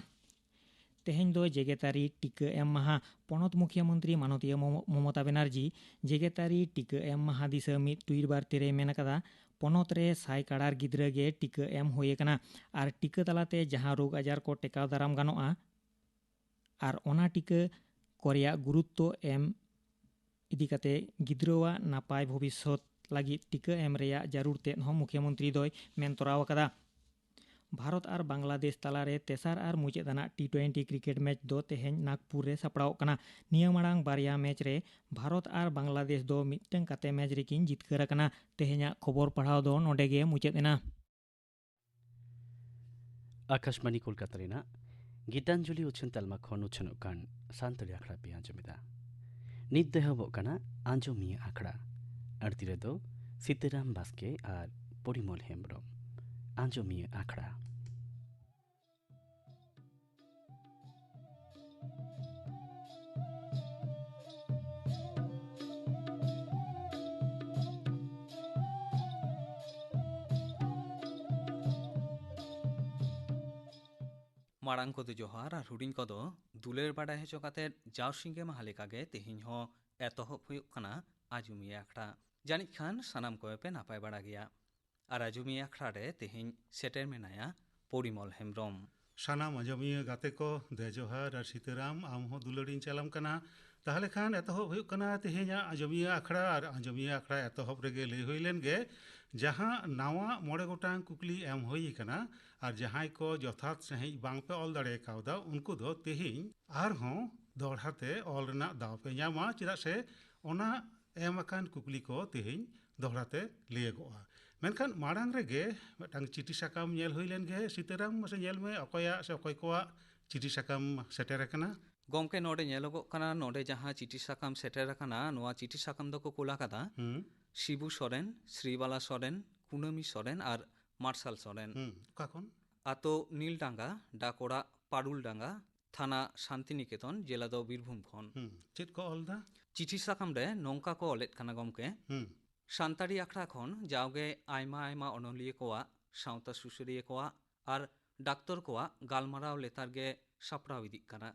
ᱛᱮᱦᱮᱧ ᱫᱚ ᱡᱮᱜᱮᱛᱟᱹᱨᱤ ᱴᱤᱠᱟᱹ ᱮᱢ ᱢᱟᱦᱟ᱾ ᱯᱚᱱᱚᱛ ᱢᱩᱠᱷᱤᱭᱟᱹ ᱢᱚᱱᱛᱨᱤ ᱢᱟᱱᱚᱛᱤᱭᱟᱹ ᱢᱚᱢ-, ᱢᱚᱢᱚᱛᱟ ᱵᱮᱱᱟᱨᱡᱤ ᱡᱮᱜᱮᱛᱟᱹᱨᱤ ᱴᱤᱠᱟᱹ ᱮᱢ ᱢᱟᱦᱟ ᱫᱤᱥᱟᱹ ᱢᱤᱫ ᱴᱩᱭᱤᱴ ᱵᱟᱨᱛᱮ ᱨᱮ ᱢᱮᱱ ᱟᱠᱟᱫᱟ, ᱯᱚᱱᱚᱛ ᱨᱮ ᱥᱟᱭ ᱠᱟᱲᱟᱨ ᱜᱤᱫᱽᱨᱟᱹ ᱜᱮ ᱴᱤᱠᱟᱹ ᱮᱢ ᱦᱩᱭ ᱟᱠᱟᱱᱟ ᱟᱨ ᱴᱤᱠᱟᱹ ᱛᱟᱞᱟᱛᱮ ᱡᱟᱦᱟᱸ ᱨᱳᱜᱽ ᱟᱡᱟᱨ ᱠᱚ ᱴᱮᱠᱟᱣ ᱫᱟᱨᱟᱢ ᱜᱟᱱᱚᱜᱼᱟ ᱟᱨ ᱚᱱᱟ ᱴᱤᱠᱟᱹ ᱠᱚ ᱨᱮᱭᱟᱜ ᱜᱩᱨᱩᱛᱛᱚ ᱮᱢ ᱤᱫᱤ ᱠᱟᱛᱮ ᱜᱤᱫᱽᱨᱟᱹᱣᱟᱜ ᱱᱟᱯᱟᱭ ᱵᱷᱚᱵᱤᱥᱥᱚᱛ ᱞᱟᱹᱜᱤᱫ ᱴᱤᱠᱟᱹ ᱮᱢ ᱨᱮᱭᱟᱜ ᱡᱟᱹᱨᱩᱲ ᱛᱮᱫ ᱦᱚᱸ ᱢᱩᱠᱷᱭᱟᱹ ᱢᱚᱱᱛᱨᱤ ᱫᱚᱭ ᱢᱮᱱ ᱛᱚᱨᱟᱣ ᱟᱠᱟᱫᱟ᱾ ᱵᱷᱟᱨᱚᱛ ᱟᱨ ᱵᱟᱝᱞᱟᱫᱮᱥ ᱛᱟᱞᱟᱨᱮ ᱛᱮᱥᱟᱨ ᱟᱨ ᱢᱩᱪᱟᱹᱫ ᱟᱱᱟᱜ ᱴᱤ ᱴᱩᱭᱮᱱᱴᱤ ᱠᱨᱤᱠᱮᱴ ᱢᱮᱪ ᱫᱚ ᱛᱮᱦᱮᱧ ᱱᱟᱜᱽᱯᱩᱨ ᱨᱮ ᱥᱟᱯᱲᱟᱣᱚᱜ ᱠᱟᱱᱟ᱾ ᱱᱤᱭᱟᱹ ᱢᱟᱲᱟᱝ ᱵᱟᱨᱭᱟ ᱢᱮᱪ ᱨᱮ ᱵᱷᱟᱨᱚᱛ ᱟᱨ ᱵᱟᱝᱞᱟᱫᱮᱥ ᱫᱚ ᱢᱤᱫᱴᱟᱝ ᱠᱟᱛᱮ ᱢᱮᱪ ᱨᱮᱠᱤᱱ ᱡᱤᱛᱠᱟᱹᱨ ᱟᱠᱟᱱᱟ᱾ ᱛᱮᱦᱮᱧᱟᱜ ᱠᱷᱚᱵᱚᱨ ᱯᱟᱲᱦᱟᱣ ᱫᱚ ᱱᱚᱰᱮ ᱜᱮ ᱢᱩᱪᱟᱹᱫ ᱮᱱᱟ᱾ ᱟᱠᱟᱥᱵᱟᱬᱤ ᱠᱳᱞᱠᱟᱛᱟ ᱨᱮᱱᱟᱜ ᱜᱤᱛᱟᱧᱡᱚᱞᱤ ᱩᱪᱷᱟᱹᱱ ᱛᱟᱞᱢᱟ ᱠᱷᱚᱱ ᱩᱪᱷᱟᱹᱱᱚᱜ ᱠᱟᱱ ᱥᱟᱱᱛᱟᱲᱤ ᱟᱠᱷᱲᱟ ᱯᱮ ᱟᱸᱡᱚᱢᱮᱫᱟ᱾ ᱱᱤᱛ ᱫᱚ ᱮᱦᱚᱵᱚᱜ ᱠᱟᱱᱟ ᱟᱸᱡᱚᱢᱤᱭᱟᱹ ᱟᱠᱷᱲᱟ᱾ ᱟᱹᱲᱛᱤ ᱨᱮᱫᱚ ᱥᱤᱛᱟᱹᱨᱟᱢ ᱵᱟᱥᱠᱮ ᱟᱨ ᱯᱚᱨᱤᱢᱚᱞ ᱦᱮᱢᱵᱽᱨᱚᱢ᱾ ᱟᱸᱡᱚᱢᱤᱭᱟᱹ ᱟᱠᱷᱲᱟ᱾ ᱢᱟᱲᱟᱝ ᱠᱚᱫᱚ ᱡᱚᱦᱟᱨ ᱟᱨ ᱦᱩᱰᱤᱧ ᱠᱚᱫᱚ ᱫᱩᱞᱟᱹᱲ ᱵᱟᱰᱟᱭ ᱦᱚᱪᱚ ᱠᱟᱛᱮ ᱡᱟᱣ ᱥᱤᱸᱜᱮ ᱢᱟᱦᱟ ᱞᱮᱠᱟᱜᱮ ᱛᱮᱦᱮᱧ ᱦᱚᱸ ᱮᱛᱚᱦᱚᱵ ᱦᱩᱭᱩᱜ ᱠᱟᱱᱟ ᱟᱸᱡᱚᱢᱤᱭᱟᱹ ᱟᱠᱷᱲᱟ᱾ ᱡᱟᱹᱱᱤᱡ ᱠᱷᱟᱱ ᱥᱟᱱᱟᱢ ᱠᱚᱜᱮ ᱯᱮ ᱱᱟᱯᱟᱭ ᱵᱟᱲᱟ ᱜᱮᱭᱟ᱾ ᱟᱨ ᱟᱸᱡᱚᱢᱤᱭᱟᱹ ᱟᱠᱷᱲᱟ ᱨᱮ ᱛᱮᱦᱮᱧ ᱥᱮᱴᱮᱨ ᱢᱮᱱᱟᱭᱟ ᱯᱚᱨᱤᱢᱚᱞ ᱦᱮᱢᱵᱽᱨᱚᱢ᱾ ᱥᱟᱱᱟᱢ ᱟᱸᱡᱚᱢᱤᱭᱟᱹ ᱜᱟᱛᱮ ᱠᱚ, ᱫᱮ ᱡᱚᱦᱟᱨ ᱟᱨ ᱥᱤᱛᱟᱹᱨᱟᱢ, ᱟᱢ ᱦᱚᱸ ᱫᱩᱞᱟᱹᱲᱤᱧ ᱪᱟᱞᱟᱢ ᱠᱟᱱᱟ᱾ ᱛᱟᱦᱞᱮ ᱠᱷᱟᱱ ᱮᱛᱚᱦᱚᱵ ᱦᱩᱭᱩᱜ ᱠᱟᱱᱟ ᱛᱮᱦᱮᱧᱟᱜ ᱟᱸᱡᱚᱢᱤᱭᱟᱹ ᱟᱠᱷᱲᱟ᱾ ᱟᱨ ᱟᱸᱡᱚᱢᱤᱭᱟᱹ ᱟᱠᱷᱲᱟ ᱮᱛᱚᱦᱚᱵ ᱨᱮᱜᱮ ᱞᱟᱹᱭ ᱦᱩᱭ ᱞᱮᱱ ᱜᱮ, ᱡᱟᱦᱟᱸ ᱱᱟᱣᱟ ᱢᱚᱬᱮ ᱜᱚᱴᱟᱝ ᱠᱩᱠᱞᱤ ᱮᱢ ᱦᱩᱭ ᱟᱠᱟᱱᱟ, ᱟᱨ ᱡᱟᱦᱟᱸᱭ ᱠᱚ ᱡᱚᱛᱷᱟᱛ ᱥᱟᱺᱦᱤᱡ ᱵᱟᱝ ᱯᱮ ᱚᱞ ᱫᱟᱲᱮ ᱠᱟᱣᱫᱟ, ᱩᱱᱠᱩ ᱫᱚ ᱛᱮᱦᱮᱧ ᱟᱨᱦᱚᱸ ᱫᱚᱦᱲᱟ ᱛᱮ ᱚᱞ ᱨᱮᱱᱟᱜ ᱫᱟᱣ ᱯᱮ ᱧᱟᱢᱟ, ᱪᱮᱫᱟᱜ ᱥᱮ ᱚᱱᱟ ᱮᱢ ᱟᱠᱟᱱ ᱠᱩᱠᱞᱤ ᱠᱚ ᱛᱮᱦᱮᱧ ᱫᱚᱦᱲᱟ ᱛᱮ ᱞᱟᱹᱭᱟᱹᱜᱚᱜᱼᱟ᱾ ᱢᱮᱱᱠᱷᱟᱱ ᱢᱟᱲᱟᱝ ᱨᱮᱜᱮ ᱢᱤᱫᱴᱟᱝ ᱪᱤᱴᱷᱤ ᱥᱟᱠᱟᱢ ᱧᱮᱞ ᱦᱩᱭ ᱞᱮᱱ ᱜᱮ᱾ ᱥᱤᱛᱟᱹᱨᱟᱢ, ᱢᱟᱥᱮ ᱧᱮᱞ ᱢᱮ, ᱚᱠᱚᱭᱟᱜ ᱥᱮ ᱚᱠᱚᱭ ᱠᱚᱣᱟᱜ ᱪᱤᱴᱷᱤ ᱥᱟᱠᱟᱢ ᱥᱮᱴᱮᱨ ᱟᱠᱟᱱᱟ᱾ ᱜᱚᱢᱠᱮ, ᱱᱚᱰᱮ ᱧᱮᱞᱚᱜᱚᱜ ᱠᱟᱱᱟ, ᱱᱚᱰᱮ ᱡᱟᱦᱟᱸ ᱪᱤᱴᱷᱤ ᱥᱟᱠᱟᱢ ᱥᱮᱴᱮᱨ ᱟᱠᱟᱱᱟ, ᱱᱚᱣᱟ ᱪᱤᱴᱷᱤ ᱥᱟᱠᱟᱢ ᱫᱚᱠᱚ ᱠᱩᱞ ᱟᱠᱟᱫᱟ ᱦᱩᱸ᱾ ᱥᱤᱵᱩ ᱥᱚᱨᱮᱱ, ᱥᱨᱤᱵᱟᱞᱟ ᱥᱚᱨᱮᱱ, ᱠᱩᱱᱟᱹᱢᱤ ᱥᱚᱨᱮᱱ ᱟᱨ ᱢᱟᱨᱥᱟᱞ ᱥᱚᱨᱮᱱ᱾ ᱦᱩᱸ᱾ ᱚᱠᱟ ᱠᱷᱚᱱ? ᱟᱛᱳ ᱱᱤᱞᱰᱟᱸᱜᱟ, ᱰᱟᱠ ᱚᱲᱟᱜ ᱯᱟᱨᱩᱞᱰᱟᱸᱜᱟ, ᱛᱷᱟᱱᱟ ᱥᱟᱱᱛᱤᱱᱤᱠᱮᱛᱚᱱ, ᱡᱮᱞᱟ ᱫᱚ ᱵᱤᱨᱵᱷᱩᱢ ᱠᱷᱚᱱ᱾ ᱦᱩᱸ᱾ ᱪᱮᱫ ᱠᱚ ᱚᱞ ᱫᱟ? ᱪᱤᱴᱷᱤ ᱥᱟᱠᱟᱢ ᱨᱮ ᱱᱚᱝᱠᱟ ᱠᱚ ᱚᱞᱮᱫ ᱠᱟᱱᱟ ᱜᱚᱢᱠᱮ᱾ ᱦᱩᱸ᱾ ᱥᱟᱱᱛᱟᱲᱤ ᱟᱠᱷᱲᱟ ᱠᱷᱚᱱ ᱡᱟᱣᱜᱮ ᱟᱭᱢᱟ ᱟᱭᱢᱟ ᱚᱱᱚᱞᱤᱭᱟᱹ ᱠᱚᱣᱟᱜ, ᱥᱟᱶᱛᱟ ᱥᱩᱥᱟᱹᱨᱤᱭᱟᱹ ᱠᱚᱣᱟᱜ ᱟᱨ ᱰᱟᱠᱛᱚᱨ ᱠᱚᱣᱟᱜ ᱜᱟᱞᱢᱟᱨᱟᱣ ᱞᱮᱛᱟᱲ ᱜᱮ ᱥᱟᱯᱲᱟᱣ ᱤᱫᱤᱜ ᱠᱟᱱᱟ᱾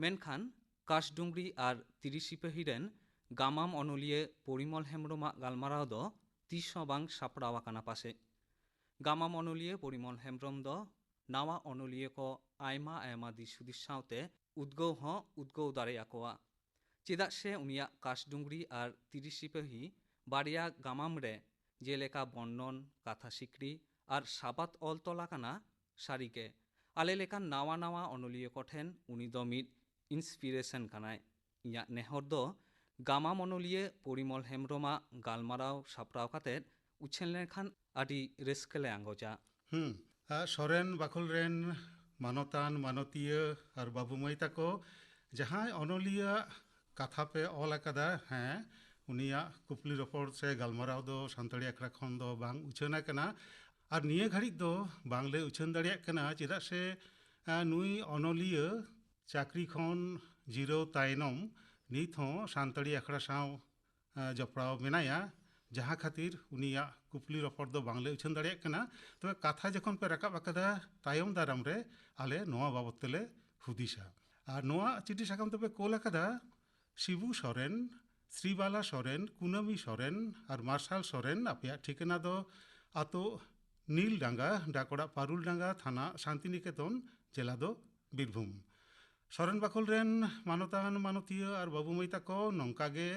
ᱢᱮᱱᱠᱷᱟᱱ ᱠᱟᱥᱰᱩᱝᱜᱽᱨᱤ ᱟᱨ ᱛᱤᱨᱤ ᱥᱤᱯᱟᱹᱦᱤ ᱨᱮᱱ ᱜᱟᱢᱟᱢ ᱚᱱᱚᱞᱤᱭᱟᱹ ᱯᱚᱨᱤᱢᱚᱞ ᱦᱮᱢᱵᱽᱨᱚᱢᱟᱜ ᱜᱟᱞᱢᱟᱨᱟᱣ ᱫᱚ ᱛᱤᱥ ᱦᱚᱸ ᱵᱟᱝ ᱥᱟᱯᱲᱟᱣ ᱟᱠᱟᱱᱟ ᱯᱟᱥᱮᱡ᱾ ᱜᱟᱢᱟᱢ ᱚᱱᱚᱞᱤᱭᱟᱹ ᱯᱚᱨᱤᱢᱚᱞ ᱦᱮᱢᱵᱽᱨᱚᱢ ᱫᱚ ᱱᱟᱣᱟ ᱚᱱᱚᱞᱤᱭᱟᱹ ᱠᱚ ᱟᱭᱢᱟ ᱟᱭᱢᱟ ᱫᱤᱥ ᱦᱩᱫᱤᱥ ᱥᱟᱶᱛᱮ ᱩᱫᱽᱜᱟᱹᱣ ᱦᱚᱸ ᱩᱫᱽᱜᱟᱹᱣ ᱫᱟᱲᱮ ᱟᱠᱚᱣᱟ᱾ ᱪᱮᱫᱟᱜ ᱥᱮ ᱩᱱᱤᱭᱟᱜ ᱠᱟᱥᱰᱩᱝᱜᱽᱨᱤ ᱟᱨ ᱛᱤᱨᱤ ᱥᱤᱯᱟᱹᱦᱤ ᱵᱟᱨᱭᱟ ᱜᱟᱢᱟᱢ ᱨᱮ ᱡᱮᱞᱮᱠᱟ ᱵᱚᱨᱱᱚᱱ, ᱠᱟᱛᱷᱟ ᱥᱤᱠᱲᱤ ᱟᱨ ᱥᱟᱵᱟᱫ ᱚᱞ ᱛᱚᱞ ᱟᱠᱟᱱᱟ᱾ ᱥᱟᱹᱨᱤᱜᱮ, ᱟᱞᱮ ᱞᱮᱠᱟᱱ ᱱᱟᱣᱟ ᱱᱟᱣᱟ ᱚᱱᱚᱞᱤᱭᱟᱹ ᱠᱚᱴᱷᱮᱱ ᱩᱱᱤ ᱫᱚ ᱢᱤᱫ inspiration ᱠᱟᱱᱟᱭ᱾ ᱤᱧᱟᱹᱜ ᱱᱮᱦᱚᱨ ᱫᱚ ᱜᱟᱢᱟᱢ ᱚᱱᱚᱞᱤᱭᱟᱹ ᱯᱚᱨᱤᱢᱚᱞ ᱦᱮᱢᱵᱽᱨᱚᱢᱟᱜ ᱜᱟᱞᱢᱟᱨᱟᱣ ᱥᱟᱯᱲᱟᱣ ᱠᱟᱛᱮᱫ ᱩᱪᱷᱟᱹᱱ ᱞᱮᱱᱠᱷᱟᱱ ᱟᱹᱰᱤ ᱨᱟᱹᱥᱠᱟᱹ ᱞᱮ ᱟᱸᱜᱚᱪᱟ᱾ ᱦᱩᱸ᱾ ᱟᱨ ᱥᱚᱨᱮᱱ ᱵᱟᱠᱷᱳᱞ ᱨᱮᱱ ᱢᱟᱱᱚᱛᱟᱱ, ᱢᱟᱱᱚᱛᱤᱭᱟᱹ ᱟᱨ ᱵᱟᱹᱵᱩ ᱢᱟᱹᱭ ᱛᱟᱠᱚ, ᱡᱟᱦᱟᱸᱭ ᱚᱱᱚᱞᱤᱭᱟᱹᱣᱟᱜ ᱠᱟᱛᱷᱟ ᱯᱮ ᱚᱞ ᱟᱠᱟᱫᱟ, ᱦᱮᱸ, ᱩᱱᱤᱭᱟᱜ ᱠᱩᱠᱞᱤ ᱨᱚᱯᱚᱲ ᱥᱮ ᱜᱟᱞᱢᱟᱨᱟᱣ ᱫᱚ ᱥᱟᱱᱛᱟᱲᱤ ᱟᱠᱷᱲᱟ ᱠᱷᱚᱱ ᱫᱚ ᱵᱟᱝ ᱩᱪᱷᱟᱹᱱ ᱟᱠᱟᱱᱟ᱾ ᱟᱨ ᱱᱤᱭᱟᱹ ᱜᱷᱟᱹᱲᱤᱡ ᱫᱚ ᱵᱟᱝᱞᱮ ᱩᱪᱷᱟᱹᱱ ᱫᱟᱲᱮᱭᱟᱜ ᱠᱟᱱᱟ, ᱪᱮᱫᱟᱜ ᱥᱮ, ᱟᱸ, ᱱᱩᱭ ᱚᱱᱚᱞᱤᱭᱟᱹ ᱪᱟᱹᱠᱨᱤ ᱠᱷᱚᱱ ᱡᱤᱨᱟᱹᱣ ᱛᱟᱭᱱᱚᱢ ᱱᱤᱛ ᱦᱚᱸ ᱥᱟᱱᱛᱟᱲᱤ ᱟᱠᱷᱲᱟ ᱥᱟᱶ, ᱟᱸ, ᱡᱚᱯᱲᱟᱣ ᱢᱮᱱᱟᱭᱟ, ᱡᱟᱦᱟᱸ ᱠᱷᱟᱹᱛᱤᱨ ᱩᱱᱤᱭᱟᱜ ᱠᱩᱠᱞᱤ ᱨᱚᱯᱚᱲ ᱫᱚ ᱵᱟᱝᱞᱮ ᱩᱪᱷᱟᱹᱱ ᱫᱟᱲᱮᱭᱟᱜ ᱠᱟᱱᱟ᱾ ᱛᱚᱵᱮ ᱠᱟᱛᱷᱟ ᱡᱚᱠᱷᱚᱱ ᱯᱮ ᱨᱟᱠᱟᱵ ᱟᱠᱟᱫᱟ, ᱛᱟᱭᱚᱢ ᱫᱟᱨᱟᱢ ᱨᱮ ᱟᱞᱮ ᱱᱚᱣᱟ ᱵᱟᱵᱚᱛ ᱛᱮᱞᱮ ᱦᱩᱫᱤᱥᱟ᱾ ᱟᱨ ᱱᱚᱣᱟ ᱪᱤᱴᱷᱤ ᱥᱟᱠᱟᱢ ᱫᱚᱯᱮ ᱠᱳᱞ ᱟᱠᱟᱫᱟ ᱥᱤᱵᱩ ᱥᱚᱨᱮᱱ, ᱥᱨᱤᱵᱟᱞᱟ ᱥᱚᱨᱮᱱ, ᱠᱩᱱᱟᱹᱢᱤ ᱥᱚᱨᱮᱱ ᱟᱨ ᱢᱟᱨᱥᱟᱞ ᱥᱚᱨᱮᱱ᱾ ᱟᱯᱮᱭᱟᱜ ᱴᱷᱤᱠᱟᱹᱱᱟ ᱫᱚ ᱟᱛᱳ ᱱᱤᱞᱰᱟᱸᱜᱟ, ᱰᱟᱠ ᱚᱲᱟᱜ ᱯᱟᱨᱩᱞᱰᱟᱸᱜᱟ, ᱛᱷᱟᱱᱟ ᱥᱟᱱᱛᱤᱱᱤᱠᱮᱛᱚᱱ, ᱡᱮᱞᱟ ᱫᱚ ᱵᱤᱨᱵᱷᱩᱢ᱾ ᱥᱚᱨᱮᱱ ᱵᱟᱠᱷᱳᱞ ᱨᱮᱱ ᱢᱟᱱᱚᱛᱟᱱ ᱢᱟᱱᱚᱛᱤᱭᱟᱹ ᱟᱨ ᱵᱟᱹᱵᱩ ᱢᱟᱹᱭ ᱛᱟᱠᱚ, ᱱᱚᱝᱠᱟ ᱜᱮ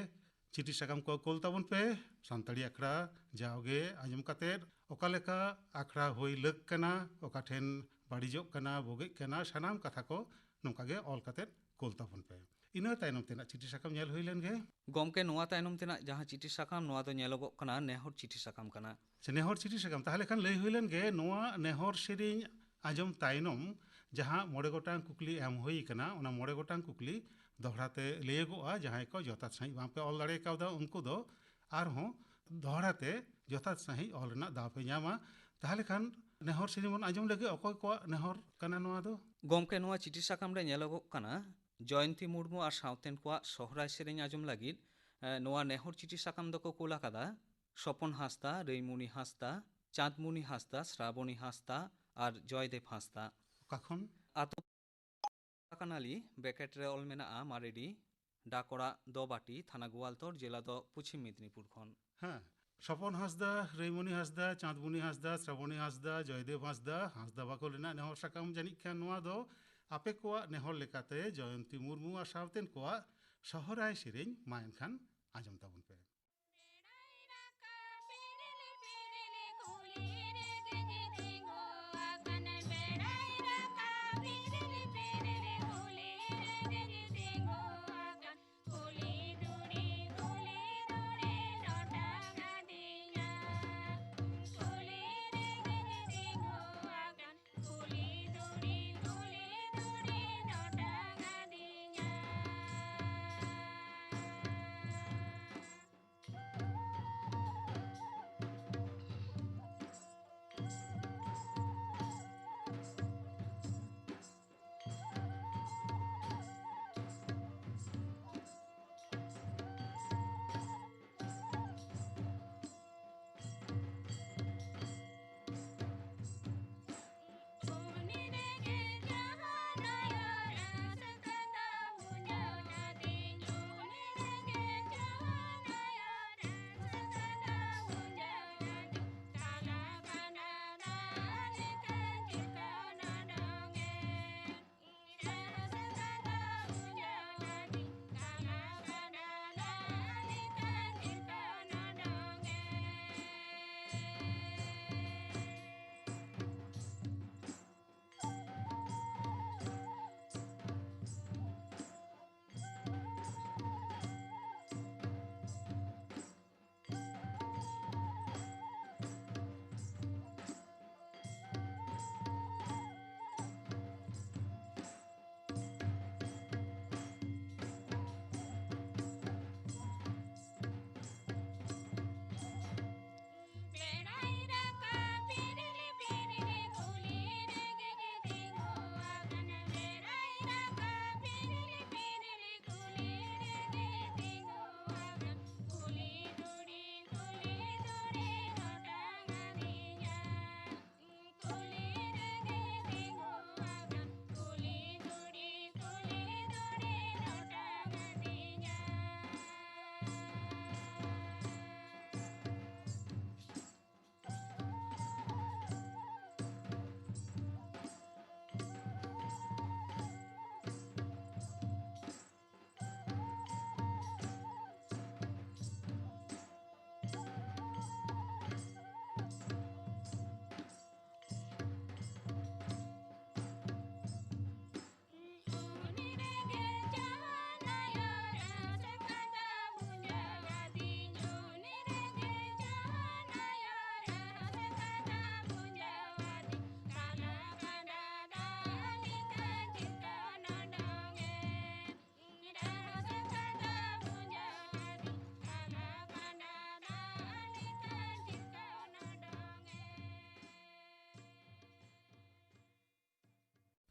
ᱪᱤᱴᱷᱤ ᱥᱟᱠᱟᱢ ᱠᱚ ᱠᱳᱞ ᱛᱟᱵᱚᱱ ᱯᱮ᱾ ᱥᱟᱱᱛᱟᱲᱤ ᱟᱠᱷᱲᱟ ᱡᱟᱣᱜᱮ ᱟᱸᱡᱚᱢ ᱠᱟᱛᱮᱫ ᱚᱠᱟ ᱞᱮᱠᱟ ᱟᱠᱷᱲᱟ ᱦᱩᱭ ᱞᱟᱹᱠ ᱠᱟᱱᱟ, ᱚᱠᱟ ᱴᱷᱮᱱ ᱵᱟᱹᱲᱤᱡᱚᱜ ᱠᱟᱱᱟ, ᱵᱩᱜᱤᱜ ᱠᱟᱱᱟ, ᱥᱟᱱᱟᱢ ᱠᱟᱛᱷᱟ ᱠᱚ ᱱᱚᱝᱠᱟ ᱜᱮ ᱚᱞ ᱠᱟᱛᱮᱫ ᱠᱳᱞ ᱛᱟᱵᱚᱱ ᱯᱮ᱾ ᱤᱱᱟᱹ ᱛᱟᱭᱱᱚᱢ ᱛᱮᱱᱟᱜ ᱪᱤᱴᱷᱤ ᱥᱟᱠᱟᱢ ᱧᱮᱞ ᱦᱩᱭ ᱞᱮᱱ ᱜᱮ᱾ ᱜᱚᱢᱠᱮ, ᱱᱚᱣᱟ ᱛᱟᱭᱱᱚᱢ ᱛᱮᱱᱟᱜ ᱡᱟᱦᱟᱸ ᱪᱤᱴᱷᱤ ᱥᱟᱠᱟᱢ, ᱱᱚᱣᱟ ᱫᱚ ᱧᱮᱞᱚᱜᱚᱜ ᱠᱟᱱᱟ ᱱᱮᱦᱚᱨ ᱪᱤᱴᱷᱤ ᱥᱟᱠᱟᱢ ᱠᱟᱱᱟ᱾ ᱟᱪᱪᱷᱟ, ᱱᱮᱦᱚᱨ ᱪᱤᱴᱷᱤ ᱥᱟᱠᱟᱢ᱾ ᱛᱟᱦᱚᱞᱮ ᱠᱷᱟᱱ ᱞᱟᱹᱭ ᱦᱩᱭ ᱞᱮᱱ ᱜᱮ, ᱱᱚᱣᱟ ᱱᱮᱦᱚᱨ ᱥᱮᱨᱮᱧ ᱟᱸᱡᱚᱢ ᱛᱟᱭᱱᱚᱢ ᱡᱟᱦᱟᱸ ᱢᱚᱬᱮ ᱜᱚᱴᱟᱝ ᱠᱩᱠᱞᱤ ᱮᱢ ᱦᱩᱭ ᱠᱟᱱᱟ, ᱚᱱᱟ ᱢᱚᱬᱮ ᱜᱚᱴᱟᱝ ᱠᱩᱠᱞᱤ ᱫᱚᱦᱲᱟ ᱛᱮ ᱞᱟᱹᱭᱟᱹᱜᱚᱜᱼᱟ᱾ ᱡᱟᱦᱟᱸᱭ ᱠᱚ ᱡᱚᱛᱷᱟᱛ ᱥᱟᱺᱦᱤᱡ ᱵᱟᱝᱯᱮ ᱚᱞ ᱫᱟᱲᱮ ᱠᱟᱣᱫᱟ, ᱩᱱᱠᱩ ᱫᱚ ᱟᱨᱦᱚᱸ ᱫᱚᱦᱲᱟ ᱛᱮ ᱡᱚᱛᱷᱟᱛ ᱥᱟᱺᱦᱤᱡ ᱚᱞ ᱨᱮᱱᱟᱜ ᱫᱟᱣ ᱯᱮ ᱧᱟᱢᱟ᱾ ᱛᱟᱦᱚᱞᱮ ᱠᱷᱟᱱ ᱱᱮᱦᱚᱨ ᱥᱮᱨᱮᱧ ᱵᱚᱱ ᱟᱸᱡᱚᱢ ᱞᱮᱜᱮ᱾ ᱚᱠᱚᱭ ᱠᱚᱣᱟᱜ ᱱᱮᱦᱚᱨ ᱠᱟᱱᱟ ᱱᱚᱣᱟ ᱫᱚ? ᱜᱚᱢᱠᱮ, ᱱᱚᱣᱟ ᱪᱤᱴᱷᱤ ᱥᱟᱠᱟᱢ ᱨᱮ ᱧᱮᱞᱚᱜᱚᱜ ᱠᱟᱱᱟ, ᱡᱚᱭᱚᱱᱛᱤ ᱢᱩᱨᱢᱩ ᱟᱨ ᱥᱟᱶᱛᱮᱱ ᱠᱚᱣᱟᱜ ᱥᱚᱦᱨᱟᱭ ᱥᱮᱨᱮᱧ ᱟᱸᱡᱚᱢ ᱞᱟᱹᱜᱤᱫ, ᱮ, ᱱᱚᱣᱟ ᱱᱮᱦᱚᱨ ᱪᱤᱴᱷᱤ ᱥᱟᱠᱟᱢ ᱫᱚᱠᱚ ᱠᱩᱞ ᱟᱠᱟᱫᱟ ᱥᱚᱯᱚᱱ ᱦᱟᱸᱥᱫᱟ, ᱨᱟᱹᱭᱢᱩᱱᱤ ᱦᱟᱸᱥᱫᱟ, ᱪᱟᱸᱫᱽᱢᱩᱱᱤ ᱦᱟᱸᱥᱫᱟ, ᱥᱨᱟᱵᱚᱱᱤ ᱦᱟᱸᱥᱫᱟ ᱟᱨ ᱡᱚᱭᱫᱮᱵ ᱦᱟᱸᱥᱫᱟ᱾ ᱚᱠᱟ ᱠᱷᱚᱱ? ᱟᱛᱳ ᱠᱟᱱᱟᱞᱤ, ᱵᱮᱠᱮᱴ ᱨᱮ ᱚᱞ ᱢᱮᱱᱟᱜᱼᱟ ᱢᱟᱨᱮᱰᱤ, ᱰᱟᱠ ᱚᱲᱟᱜ ᱫᱚᱵᱟᱴᱤ, ᱛᱷᱟᱱᱟ ᱜᱳᱣᱟᱞᱛᱚᱲ, ᱡᱮᱞᱟ ᱫᱚ ᱯᱚᱪᱷᱤᱢ ᱢᱮᱫᱽᱱᱤᱯᱩᱨ ᱠᱷᱚᱱ᱾ ᱦᱮᱸ, ᱥᱚᱯᱚᱱ ᱦᱟᱸᱥᱫᱟ, ᱨᱟᱹᱭᱢᱚᱱᱤ ᱦᱟᱸᱥᱫᱟ, ᱪᱟᱸᱫᱽᱢᱩᱱᱤ ᱦᱟᱸᱥᱫᱟ, ᱥᱨᱟᱵᱚᱱᱤ ᱦᱟᱸᱥᱫᱟ, ᱡᱚᱭᱫᱮᱵ ᱦᱟᱸᱥᱫᱟ, ᱦᱟᱸᱥᱫᱟ ᱵᱟᱠᱷᱳᱞ ᱨᱮᱱᱟᱜ ᱱᱮᱦᱚᱨ ᱥᱟᱠᱟᱢ ᱡᱟᱹᱱᱤᱡ ᱠᱷᱟᱱ ᱱᱚᱣᱟ ᱫᱚ ᱟᱯᱮ ᱠᱚᱣᱟᱜ ᱱᱮᱦᱚᱨ ᱞᱮᱠᱟᱛᱮ ᱡᱚᱭᱚᱱᱛᱤ ᱢᱩᱨᱢᱩ ᱟᱨ ᱥᱟᱶᱛᱮᱱ ᱠᱚᱣᱟᱜ ᱥᱚᱦᱨᱟᱭ ᱥᱮᱨᱮᱧ ᱢᱟ ᱮᱱᱠᱷᱟᱱ ᱟᱸᱡᱚᱢ ᱛᱟᱵᱚᱱ ᱯᱮ᱾ ᱵᱮᱲᱟᱭ ᱨᱟᱠᱟᱵ ᱯᱤᱨᱤᱞ ᱯᱤᱨᱤᱞ ᱠᱩᱞᱦᱤ ᱨᱮᱜᱮᱧ ᱛᱤᱸᱜᱩ ᱟᱠᱟᱱ᱾ ᱵᱮᱲᱟᱭ ᱨᱟᱠᱟᱵ ᱯᱤᱨᱤᱞ ᱯᱤᱨᱤᱞ ᱠᱩᱞᱦᱤ ᱨᱮᱜᱮᱧ ᱛᱤᱸᱜᱩ ᱟᱠᱟᱱ᱾ ᱠᱩᱞᱦᱤ ᱫᱷᱩᱲᱤ ᱠᱩᱞᱦᱤ ᱫᱷᱩᱲᱤ ᱚᱴᱟᱝ ᱟᱹᱫᱤᱧᱟ᱾ ᱠᱩᱞᱦᱤ ᱨᱮᱜᱮᱧ ᱛᱤᱸᱜᱩ ᱟᱠᱟᱱ᱾ ᱠᱩᱞᱦᱤ ᱫᱷᱩᱲᱤ ᱠᱩᱞᱦᱤ ᱫᱷᱩᱲᱤ ᱚᱴᱟᱝ ᱟᱹᱫᱤᱧᱟ᱾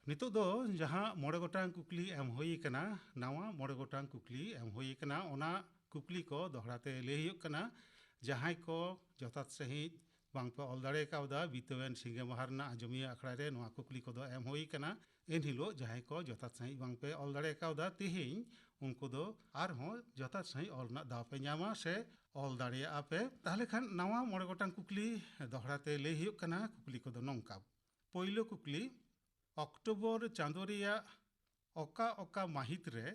ᱱᱤᱛᱚᱜ ᱫᱚ ᱡᱟᱦᱟᱸ ᱢᱚᱬᱮ ᱜᱚᱴᱟᱝ ᱠᱩᱠᱞᱤ ᱮᱢ ᱦᱩᱭ ᱟᱠᱟᱱᱟ, ᱱᱟᱣᱟ ᱢᱚᱬᱮ ᱜᱚᱴᱟᱝ ᱠᱩᱠᱞᱤ ᱮᱢ ᱦᱩᱭ ᱟᱠᱟᱱᱟ, ᱚᱱᱟ ᱠᱩᱠᱞᱤ ᱠᱚ ᱫᱚᱦᱲᱟ ᱛᱮ ᱞᱟᱹᱭ ᱦᱩᱭᱩᱜ ᱠᱟᱱᱟ᱾ ᱡᱟᱦᱟᱸᱭ ᱠᱚ ᱡᱚᱛᱷᱟᱛ ᱥᱟᱺᱦᱤᱡ ᱵᱟᱝ ᱯᱮ ᱚᱞ ᱫᱟᱲᱮ ᱠᱟᱣᱫᱟ, ᱵᱤᱛᱟᱹᱣᱮᱱ ᱥᱤᱸᱜᱮ ᱢᱟᱦᱟ ᱨᱮᱱᱟᱜ ᱟᱸᱡᱚᱢᱤᱭᱟᱹ ᱟᱠᱷᱲᱟ ᱨᱮ ᱱᱚᱣᱟ ᱠᱩᱠᱞᱤ ᱠᱚᱫᱚ ᱮᱢ ᱦᱩᱭ ᱟᱠᱟᱱᱟ᱾ ᱮᱱ ᱦᱤᱞᱳᱜ ᱡᱟᱦᱟᱸᱭ ᱠᱚ ᱡᱚᱛᱷᱟᱛ ᱥᱟᱺᱦᱤᱡ ᱵᱟᱝ ᱯᱮ ᱚᱞ ᱫᱟᱲᱮ ᱠᱟᱣᱫᱟ, ᱛᱮᱦᱮᱧ ᱩᱱᱠᱩ ᱫᱚ ᱟᱨᱦᱚᱸ ᱡᱚᱛᱷᱟᱛ ᱥᱟᱺᱦᱤᱡ ᱚᱞ ᱨᱮᱱᱟᱜ ᱫᱟᱣ ᱯᱮ ᱧᱟᱢᱟ ᱥᱮ ᱚᱞ ᱫᱟᱲᱮᱭᱟᱜᱼᱟ ᱯᱮ᱾ ᱛᱟᱦᱚᱞᱮ ᱠᱷᱟᱱ ᱱᱟᱣᱟ ᱢᱚᱬᱮ ᱜᱚᱴᱟᱝ ᱠᱩᱠᱞᱤ ᱫᱚᱦᱲᱟ ᱛᱮ ᱞᱟᱹᱭ ᱦᱩᱭᱩᱜ ᱠᱟᱱᱟ᱾ ᱠᱩᱠᱞᱤ ᱠᱚᱫᱚ ᱱᱚᱝᱠᱟ᱾ ᱯᱳᱭᱞᱳ ᱠᱩᱠᱞᱤ, ᱚᱠᱴᱳᱵᱚᱨ ᱪᱟᱸᱫᱳ ᱨᱮᱭᱟᱜ ᱚᱠᱟ ᱚᱠᱟ ᱢᱟᱹᱦᱤᱛ ᱨᱮ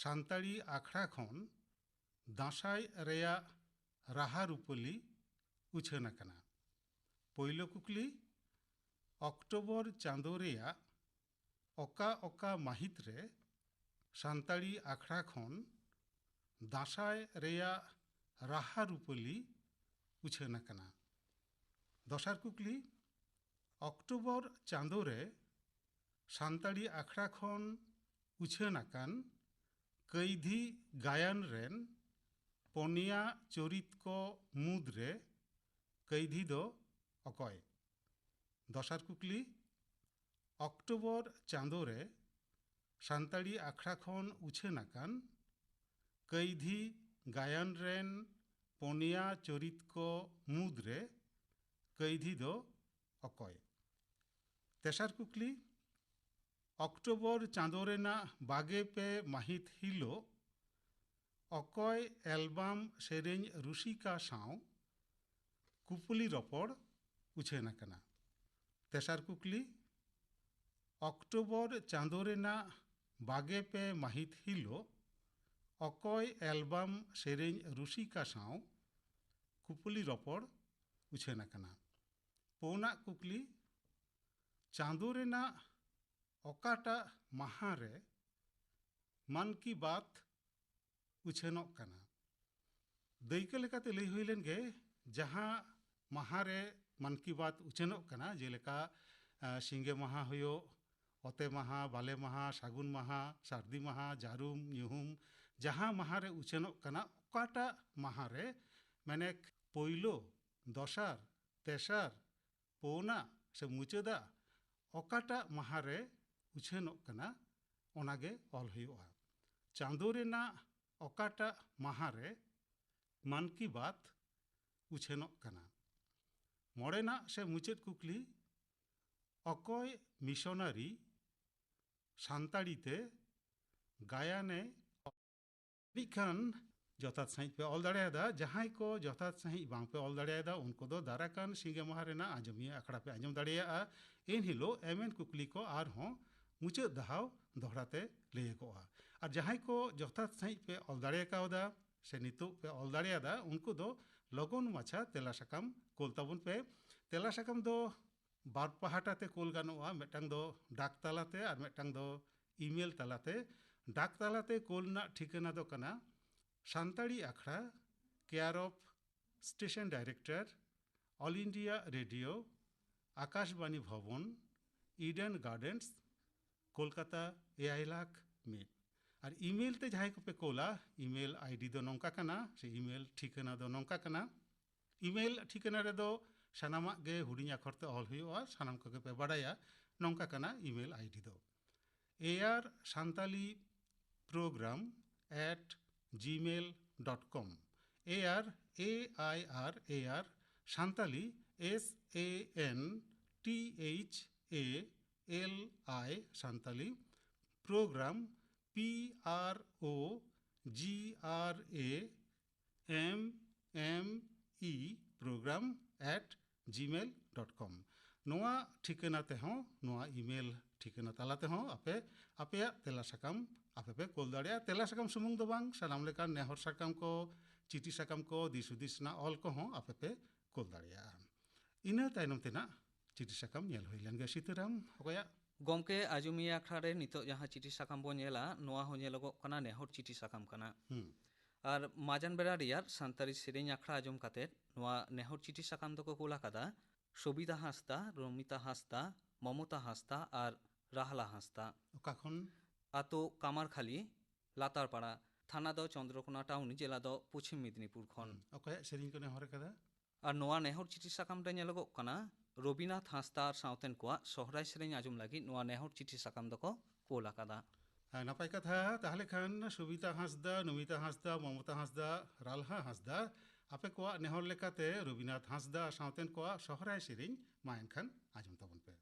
ᱥᱟᱱᱛᱟᱲᱤ ᱟᱠᱷᱲᱟ ᱠᱷᱚᱱ ᱫᱟᱸᱥᱟᱭ ᱨᱮᱭᱟᱜ ᱨᱟᱦᱟ ᱨᱩᱯᱟᱹᱞᱤ ᱩᱪᱷᱟᱹᱱ ᱟᱠᱟᱱᱟ? ᱯᱳᱭᱞᱳ ᱠᱩᱠᱞᱤ, ᱚᱠᱴᱳᱵᱚᱨ ᱪᱟᱸᱫᱳ ᱨᱮᱭᱟᱜ ᱚᱠᱟ ᱚᱠᱟ ᱢᱟᱹᱦᱤᱛ ᱨᱮ ᱥᱟᱱᱛᱟᱲᱤ ᱟᱠᱷᱲᱟ ᱠᱷᱚᱱ ᱫᱟᱸᱥᱟᱭ ᱨᱮᱭᱟᱜ ᱨᱟᱦᱟ ᱨᱩᱯᱟᱹᱞᱤ ᱩᱪᱷᱟᱹᱱ ᱟᱠᱟᱱᱟ? ᱫᱚᱥᱟᱨ ᱠᱩᱠᱞᱤ, ᱚᱠᱴᱳᱵᱚᱨ ᱪᱟᱸᱫᱳ ᱨᱮ ᱥᱟᱱᱛᱟᱲᱤ ᱟᱠᱷᱲᱟ ᱠᱷᱚᱱ ᱩᱪᱷᱟᱹᱱ ᱟᱠᱟᱱ ᱠᱟᱹᱭᱫᱷᱤ ᱜᱟᱭᱟᱱ ᱨᱮᱱ ᱯᱚᱱᱭᱟ ᱪᱚᱨᱤᱛ ᱠᱚ ᱢᱩᱫᱽᱨᱮ ᱠᱟᱹᱭᱫᱷᱤ ᱫᱚ ᱚᱠᱚᱭ? ᱫᱚᱥᱟᱨ ᱠᱩᱠᱞᱤ, ᱚᱠᱴᱳᱵᱚᱨ ᱪᱟᱸᱫᱳ ᱨᱮ ᱥᱟᱱᱛᱟᱲᱤ ᱟᱠᱷᱲᱟ ᱠᱷᱚᱱ ᱩᱪᱷᱟᱹᱱ ᱟᱠᱟᱱ ᱠᱟᱹᱭᱫᱷᱤ ᱜᱟᱭᱟᱱ ᱨᱮᱱ ᱯᱚᱱᱭᱟ ᱪᱚᱨᱤᱛ ᱠᱚ ᱢᱩᱫᱽᱨᱮ ᱠᱟᱹᱭᱫᱷᱤ ᱫᱚ ᱚᱠᱚᱭ? ᱛᱮᱥᱟᱨ ᱠᱩᱠᱞᱤ, ᱚᱠᱴᱳᱵᱚᱨ ᱪᱟᱸᱫᱳ ᱨᱮᱱᱟᱜ ᱵᱟᱜᱮ ᱯᱮ ᱢᱟᱹᱦᱤᱛ ᱦᱤᱞᱳᱜ ᱚᱠᱚᱭ ᱮᱞᱵᱟᱢ ᱥᱮᱨᱮᱧ ᱨᱩᱥᱤᱠᱟ ᱥᱟᱶ ᱠᱩᱯᱩᱞᱤ ᱨᱚᱯᱚᱲ ᱩᱪᱷᱟᱹᱱ ᱟᱠᱟᱱᱟ? ᱛᱮᱥᱟᱨ ᱠᱩᱠᱞᱤ, ᱚᱠᱴᱳᱵᱚᱨ ᱪᱟᱸᱫᱳ ᱨᱮᱱᱟᱜ ᱵᱟᱜᱮ ᱯᱮ ᱢᱟᱹᱦᱤᱛ ᱦᱤᱞᱳᱜ ᱚᱠᱚᱭ ᱮᱞᱵᱟᱢ ᱥᱮᱨᱮᱧ ᱨᱩᱥᱤᱠᱟ ᱥᱟᱶ ᱠᱩᱯᱩᱞᱤ ᱨᱚᱯᱚᱲ ᱩᱪᱷᱟᱹᱱ ᱟᱠᱟᱱᱟ? ᱯᱩᱱᱟᱜ ᱠᱩᱠᱞᱤ, ᱪᱟᱸᱫᱳ ᱨᱮᱱᱟᱜ ᱚᱠᱟᱴᱟᱜ ᱢᱟᱦᱟ ᱨᱮ ᱢᱟᱱ ᱠᱤ ᱵᱟᱛ ᱩᱪᱷᱟᱹᱱᱚᱜ ᱠᱟᱱᱟ? ᱫᱟᱹᱭᱠᱟᱹ ᱞᱮᱠᱟᱛᱮ ᱞᱟᱹᱭ ᱦᱩᱭ ᱞᱮᱱ ᱜᱮ, ᱡᱟᱦᱟᱸ ᱢᱟᱦᱟ ᱨᱮ ᱢᱟᱱ ᱠᱤ ᱵᱟᱛ ᱩᱪᱷᱟᱹᱱᱚᱜ ᱠᱟᱱᱟ, ᱡᱮᱞᱮᱠᱟ, ᱟᱸ, ᱥᱤᱸᱜᱮ ᱢᱟᱦᱟ ᱦᱩᱭᱩᱜ, ᱚᱛᱮ ᱢᱟᱦᱟ, ᱵᱟᱞᱮ ᱢᱟᱦᱟ, ᱥᱟᱹᱜᱩᱱ ᱢᱟᱦᱟ, ᱥᱟᱹᱨᱫᱤ ᱢᱟᱦᱟ, ᱡᱟᱹᱨᱩᱢ, ᱧᱩᱦᱩᱢ, ᱡᱟᱦᱟᱸ ᱢᱟᱦᱟ ᱨᱮ ᱩᱪᱷᱟᱹᱱᱚᱜ ᱠᱟᱱᱟ, ᱚᱠᱟᱴᱟᱜ ᱢᱟᱦᱟ ᱨᱮ, ᱢᱟᱱᱮ ᱯᱳᱭᱞᱳ, ᱫᱚᱥᱟᱨ, ᱛᱮᱥᱟᱨ, ᱯᱳᱱᱟᱜ ᱥᱮ ᱢᱩᱪᱟᱹᱫᱟᱜ, ᱚᱠᱟᱴᱟᱜ ᱢᱟᱦᱟ ᱨᱮ ᱩᱪᱷᱟᱹᱱᱚᱜ ᱠᱟᱱᱟ, ᱚᱱᱟᱜᱮ ᱚᱞ ᱦᱩᱭᱩᱜᱼᱟ᱾ ᱪᱟᱸᱫᱳ ᱨᱮᱱᱟᱜ ᱚᱠᱟᱴᱟᱜ ᱢᱟᱦᱟ ᱨᱮ ᱢᱟᱱ ᱠᱤ ᱵᱟᱛ ᱩᱪᱷᱟᱹᱱᱚᱜ ᱠᱟᱱᱟ? ᱢᱚᱬᱮᱱᱟᱜ ᱥᱮ ᱢᱩᱪᱟᱹᱫ ᱠᱩᱠᱞᱤ, ᱚᱠᱚᱭ ᱢᱤᱥᱚᱱᱟᱨᱤ ᱥᱟᱱᱛᱟᱲᱤ ᱛᱮ ᱜᱟᱭᱟᱱᱮ ᱡᱟᱹᱱᱤᱡ ᱠᱷᱟᱱ ᱡᱚᱛᱷᱟᱛ ᱥᱟᱺᱦᱤᱡ ᱯᱮ ᱚᱞ ᱫᱟᱲᱮᱭᱟᱫᱟ᱾ ᱡᱟᱦᱟᱸᱭ ᱠᱚ ᱡᱚᱛᱷᱟᱛ ᱥᱟᱺᱦᱤᱡ ᱵᱟᱝ ᱯᱮ ᱚᱞ ᱫᱟᱲᱮᱭᱟᱫᱟ, ᱩᱱᱠᱩ ᱫᱚ ᱫᱟᱨᱟᱭ ᱠᱟᱱ ᱥᱤᱸᱜᱮ ᱢᱟᱦᱟ ᱨᱮᱱᱟᱜ ᱟᱸᱡᱚᱢᱤᱭᱟᱹ ᱟᱠᱷᱲᱟ ᱯᱮ ᱟᱸᱡᱚᱢ ᱫᱟᱲᱮᱭᱟᱜᱼᱟ᱾ ᱮᱱ ᱦᱤᱞᱳᱜ ᱮᱢᱮᱱ ᱠᱩᱠᱞᱤ ᱠᱚ ᱟᱨᱦᱚᱸ ᱢᱩᱪᱟᱹᱫ ᱫᱷᱟᱣ ᱫᱚᱦᱲᱟ ᱛᱮ ᱞᱟᱹᱭᱟᱹᱜᱚᱜᱼᱟ᱾ ᱟᱨ ᱡᱟᱦᱟᱸᱭ ᱠᱚ ᱡᱚᱛᱷᱟᱛ ᱥᱟᱺᱦᱤᱡ ᱯᱮ ᱚᱞ ᱫᱟᱲᱮ ᱠᱟᱣᱫᱟ ᱥᱮ ᱱᱤᱛᱚᱜ ᱯᱮ ᱚᱞ ᱫᱟᱲᱮᱭᱟᱫᱟ, ᱩᱱᱠᱩ ᱫᱚ ᱞᱚᱜᱚᱱ ᱢᱟᱪᱷᱟ ᱛᱮᱞᱟ ᱥᱟᱠᱟᱢ ᱠᱳᱞ ᱛᱟᱵᱚᱱ ᱯᱮ᱾ ᱛᱮᱞᱟ ᱥᱟᱠᱟᱢ ᱫᱚ ᱵᱟᱨ ᱯᱟᱦᱴᱟ ᱛᱮ ᱠᱳᱞ ᱜᱟᱱᱚᱜᱼᱟ, ᱢᱤᱫᱴᱟᱝ ᱫᱚ ᱰᱟᱠ ᱛᱟᱞᱟᱛᱮ ᱟᱨ ᱢᱤᱫᱴᱟᱝ ᱫᱚ ᱤᱢᱮᱞ ᱛᱟᱞᱟᱛᱮ᱾ ᱰᱟᱠ ᱛᱟᱞᱟᱛᱮ ᱠᱳᱞ ᱨᱮᱱᱟᱜ ᱴᱷᱤᱠᱟᱹᱱᱟ ᱫᱚ ᱠᱟᱱᱟ ᱥᱟᱱᱛᱟᱲᱤ ᱟᱠᱷᱲᱟ, care of station director, All India Radio, Akashvani Bhavan, Eden gardens, Kolkata ᱮᱭᱟᱭ ᱞᱟᱠᱷ ᱢᱤᱫ᱾ ᱟᱨ ᱤᱢᱮᱞ ᱛᱮ ᱡᱟᱦᱟᱸᱭ ᱠᱚᱯᱮ ᱠᱳᱞᱟ, ᱤᱢᱮᱞ ᱟᱭᱰᱤ ᱫᱚ ᱱᱚᱝᱠᱟ ᱠᱟᱱᱟ, ᱥᱮ ᱤᱢᱮᱞ ᱴᱷᱤᱠᱟᱹᱱᱟ ᱫᱚ ᱱᱚᱝᱠᱟ ᱠᱟᱱᱟ, ᱤᱢᱮᱞ ᱴᱷᱤᱠᱟᱹᱱᱟ ᱨᱮᱫᱚ ᱥᱟᱱᱟᱢᱟᱜ ᱜᱮ ᱦᱩᱰᱤᱧ ᱟᱠᱷᱚᱨ ᱛᱮ ᱚᱞ ᱦᱩᱭᱩᱜᱼᱟ, ᱥᱟᱱᱟᱢ ᱠᱚᱜᱮ ᱯᱮ ᱵᱟᱰᱟᱭᱟ᱾ ᱱᱚᱝᱠᱟ ᱠᱟᱱᱟ ᱤᱢᱮᱞ ᱟᱭᱰᱤ ᱫᱚ, A R Santali program at Gmail dot com. A R, A I R, A R Santali, S A N T H A L I, Santali program, P R O G R A M M E, program at gmail dot com᱾ ᱱᱚᱣᱟ ᱴᱷᱤᱠᱟᱹᱱᱟ ᱛᱮᱦᱚᱸ, ᱱᱚᱣᱟ ᱤᱢᱮᱞ ᱴᱷᱤᱠᱟᱹᱱᱟ ᱛᱟᱞᱟ ᱛᱮᱦᱚᱸ ᱟᱯᱮ ᱟᱯᱮᱭᱟᱜ ᱛᱮᱞᱟ ᱥᱟᱠᱟᱢ ᱟᱯᱮ ᱯᱮ ᱠᱳᱞ ᱫᱟᱲᱮᱭᱟᱜᱼᱟ᱾ ᱛᱮᱞᱟ ᱥᱟᱠᱟᱢ ᱥᱩᱢᱩᱝ ᱫᱚ ᱵᱟᱝ, ᱥᱟᱱᱟᱢ ᱞᱮᱠᱟᱱ ᱱᱮᱦᱚᱨ ᱥᱟᱠᱟᱢ ᱠᱚ, ᱪᱤᱴᱷᱤ ᱥᱟᱠᱟᱢ ᱠᱚ, ᱫᱤᱥ ᱦᱩᱫᱤᱥ ᱨᱮᱱᱟᱜ ᱚᱞ ᱠᱚᱦᱚᱸ ᱟᱯᱮ ᱯᱮ ᱠᱳᱞ ᱫᱟᱲᱮᱭᱟᱜᱼᱟ᱾ ᱤᱱᱟᱹ ᱛᱟᱭᱱᱚᱢ ᱛᱮᱱᱟᱜ ᱪᱤᱴᱷᱤ ᱥᱟᱠᱟᱢ ᱧᱮᱞ ᱦᱩᱭ ᱞᱮᱱ ᱜᱮ᱾ ᱥᱤᱛᱟᱹᱨᱟᱢ, ᱚᱠᱚᱭᱟᱜ? ᱜᱚᱢᱠᱮ, ᱟᱸᱡᱚᱢᱤᱭᱟᱹ ᱟᱠᱷᱲᱟ ᱨᱮ ᱱᱤᱛᱚᱜ ᱡᱟᱦᱟᱸ ᱪᱤᱴᱷᱤ ᱥᱟᱠᱟᱢ ᱵᱚᱱ ᱧᱮᱞᱟ, ᱱᱚᱣᱟ ᱦᱚᱸ ᱧᱮᱞᱚᱜᱚᱜ ᱠᱟᱱᱟ ᱱᱮᱦᱚᱨ ᱪᱤᱴᱷᱤ ᱥᱟᱠᱟᱢ ᱠᱟᱱᱟ᱾ ᱦᱩᱸ᱾ ᱟᱨ ᱢᱟᱡᱟᱱ ᱵᱮᱲᱟ ᱨᱮᱭᱟᱲ ᱥᱟᱱᱛᱟᱲᱤ ᱥᱮᱨᱮᱧ ᱟᱠᱷᱲᱟ ᱟᱸᱡᱚᱢ ᱠᱟᱛᱮ ᱱᱚᱣᱟ ᱱᱮᱦᱚᱨ ᱪᱤᱴᱷᱤ ᱥᱟᱠᱟᱢ ᱫᱚᱠᱚ ᱠᱩᱞ ᱟᱠᱟᱫᱟ ᱥᱚᱵᱤᱛᱟ ᱦᱟᱸᱥᱫᱟ, ᱨᱚᱢᱤᱛᱟ ᱦᱟᱸᱥᱫᱟ, ᱢᱚᱢᱚᱛᱟ ᱦᱟᱸᱥᱫᱟ ᱟᱨ ᱨᱟᱦᱞᱟ ᱦᱟᱸᱥᱫᱟ᱾ ᱚᱠᱟ ᱠᱷᱚᱱ? ᱟᱛᱳ ᱠᱟᱢᱟᱨᱠᱷᱟᱞᱤ, ᱞᱟᱛᱟᱨᱯᱟᱲᱟ, ᱛᱷᱟᱱᱟ ᱫᱚ ᱪᱚᱱᱫᱨᱚᱠᱳᱱᱟ ᱴᱟᱣᱩᱱ, ᱡᱮᱞᱟ ᱫᱚ ᱯᱚᱪᱷᱤᱢ ᱢᱮᱫᱽᱱᱤᱯᱩᱨ ᱠᱷᱚᱱ᱾ ᱦᱩᱸ᱾ ᱚᱠᱚᱭᱟᱜ ᱥᱮᱨᱮᱧ ᱠᱚ ᱱᱮᱦᱚᱨ ᱟᱠᱟᱫᱟ? ᱟᱨ ᱱᱚᱣᱟ ᱱᱮᱦᱚᱨ ᱪᱤᱴᱷᱤ ᱥᱟᱠᱟᱢ ᱨᱮ ᱧᱮᱞᱚᱜᱚᱜ ᱠᱟᱱᱟ ᱨᱚᱵᱤᱱᱟᱛᱷ ᱦᱟᱸᱥᱫᱟ ᱟᱨ ᱥᱟᱶᱛᱮᱱ ᱠᱚᱣᱟᱜ ᱥᱚᱦᱨᱟᱭ ᱥᱮᱨᱮᱧ ᱟᱸᱡᱚᱢ ᱞᱟᱹᱜᱤᱫ ᱱᱚᱣᱟ ᱱᱮᱦᱚᱨ ᱪᱤᱴᱷᱤ ᱥᱟᱠᱟᱢ ᱫᱚᱠᱚ ᱠᱳᱞ ᱟᱠᱟᱫᱟ᱾ ᱦᱮᱸ, ᱱᱟᱯᱟᱭ ᱠᱟᱛᱷᱟ᱾ ᱛᱟᱦᱚᱞᱮ ᱠᱷᱟᱱ ᱥᱩᱵᱤᱛᱟ ᱦᱟᱸᱥᱫᱟ, ᱱᱚᱢᱤᱛᱟ ᱦᱟᱸᱥᱫᱟ, ᱢᱚᱢᱚᱛᱟ ᱦᱟᱸᱥᱫᱟ, ᱨᱟᱞᱦᱟ ᱦᱟᱸᱥᱫᱟ, ᱟᱯᱮ ᱠᱚᱣᱟᱜ ᱱᱮᱦᱚᱨ ᱞᱮᱠᱟᱛᱮ ᱨᱚᱵᱤᱱᱟᱛᱷ ᱦᱟᱸᱥᱫᱟ ᱥᱟᱶᱛᱮᱱ ᱠᱚᱣᱟᱜ ᱥᱚᱦᱨᱟᱭ ᱥᱮᱨᱮᱧ ᱢᱟ ᱮᱱᱠᱷᱟᱱ ᱟᱸᱡᱚᱢ ᱛᱟᱵᱚᱱ ᱯᱮ᱾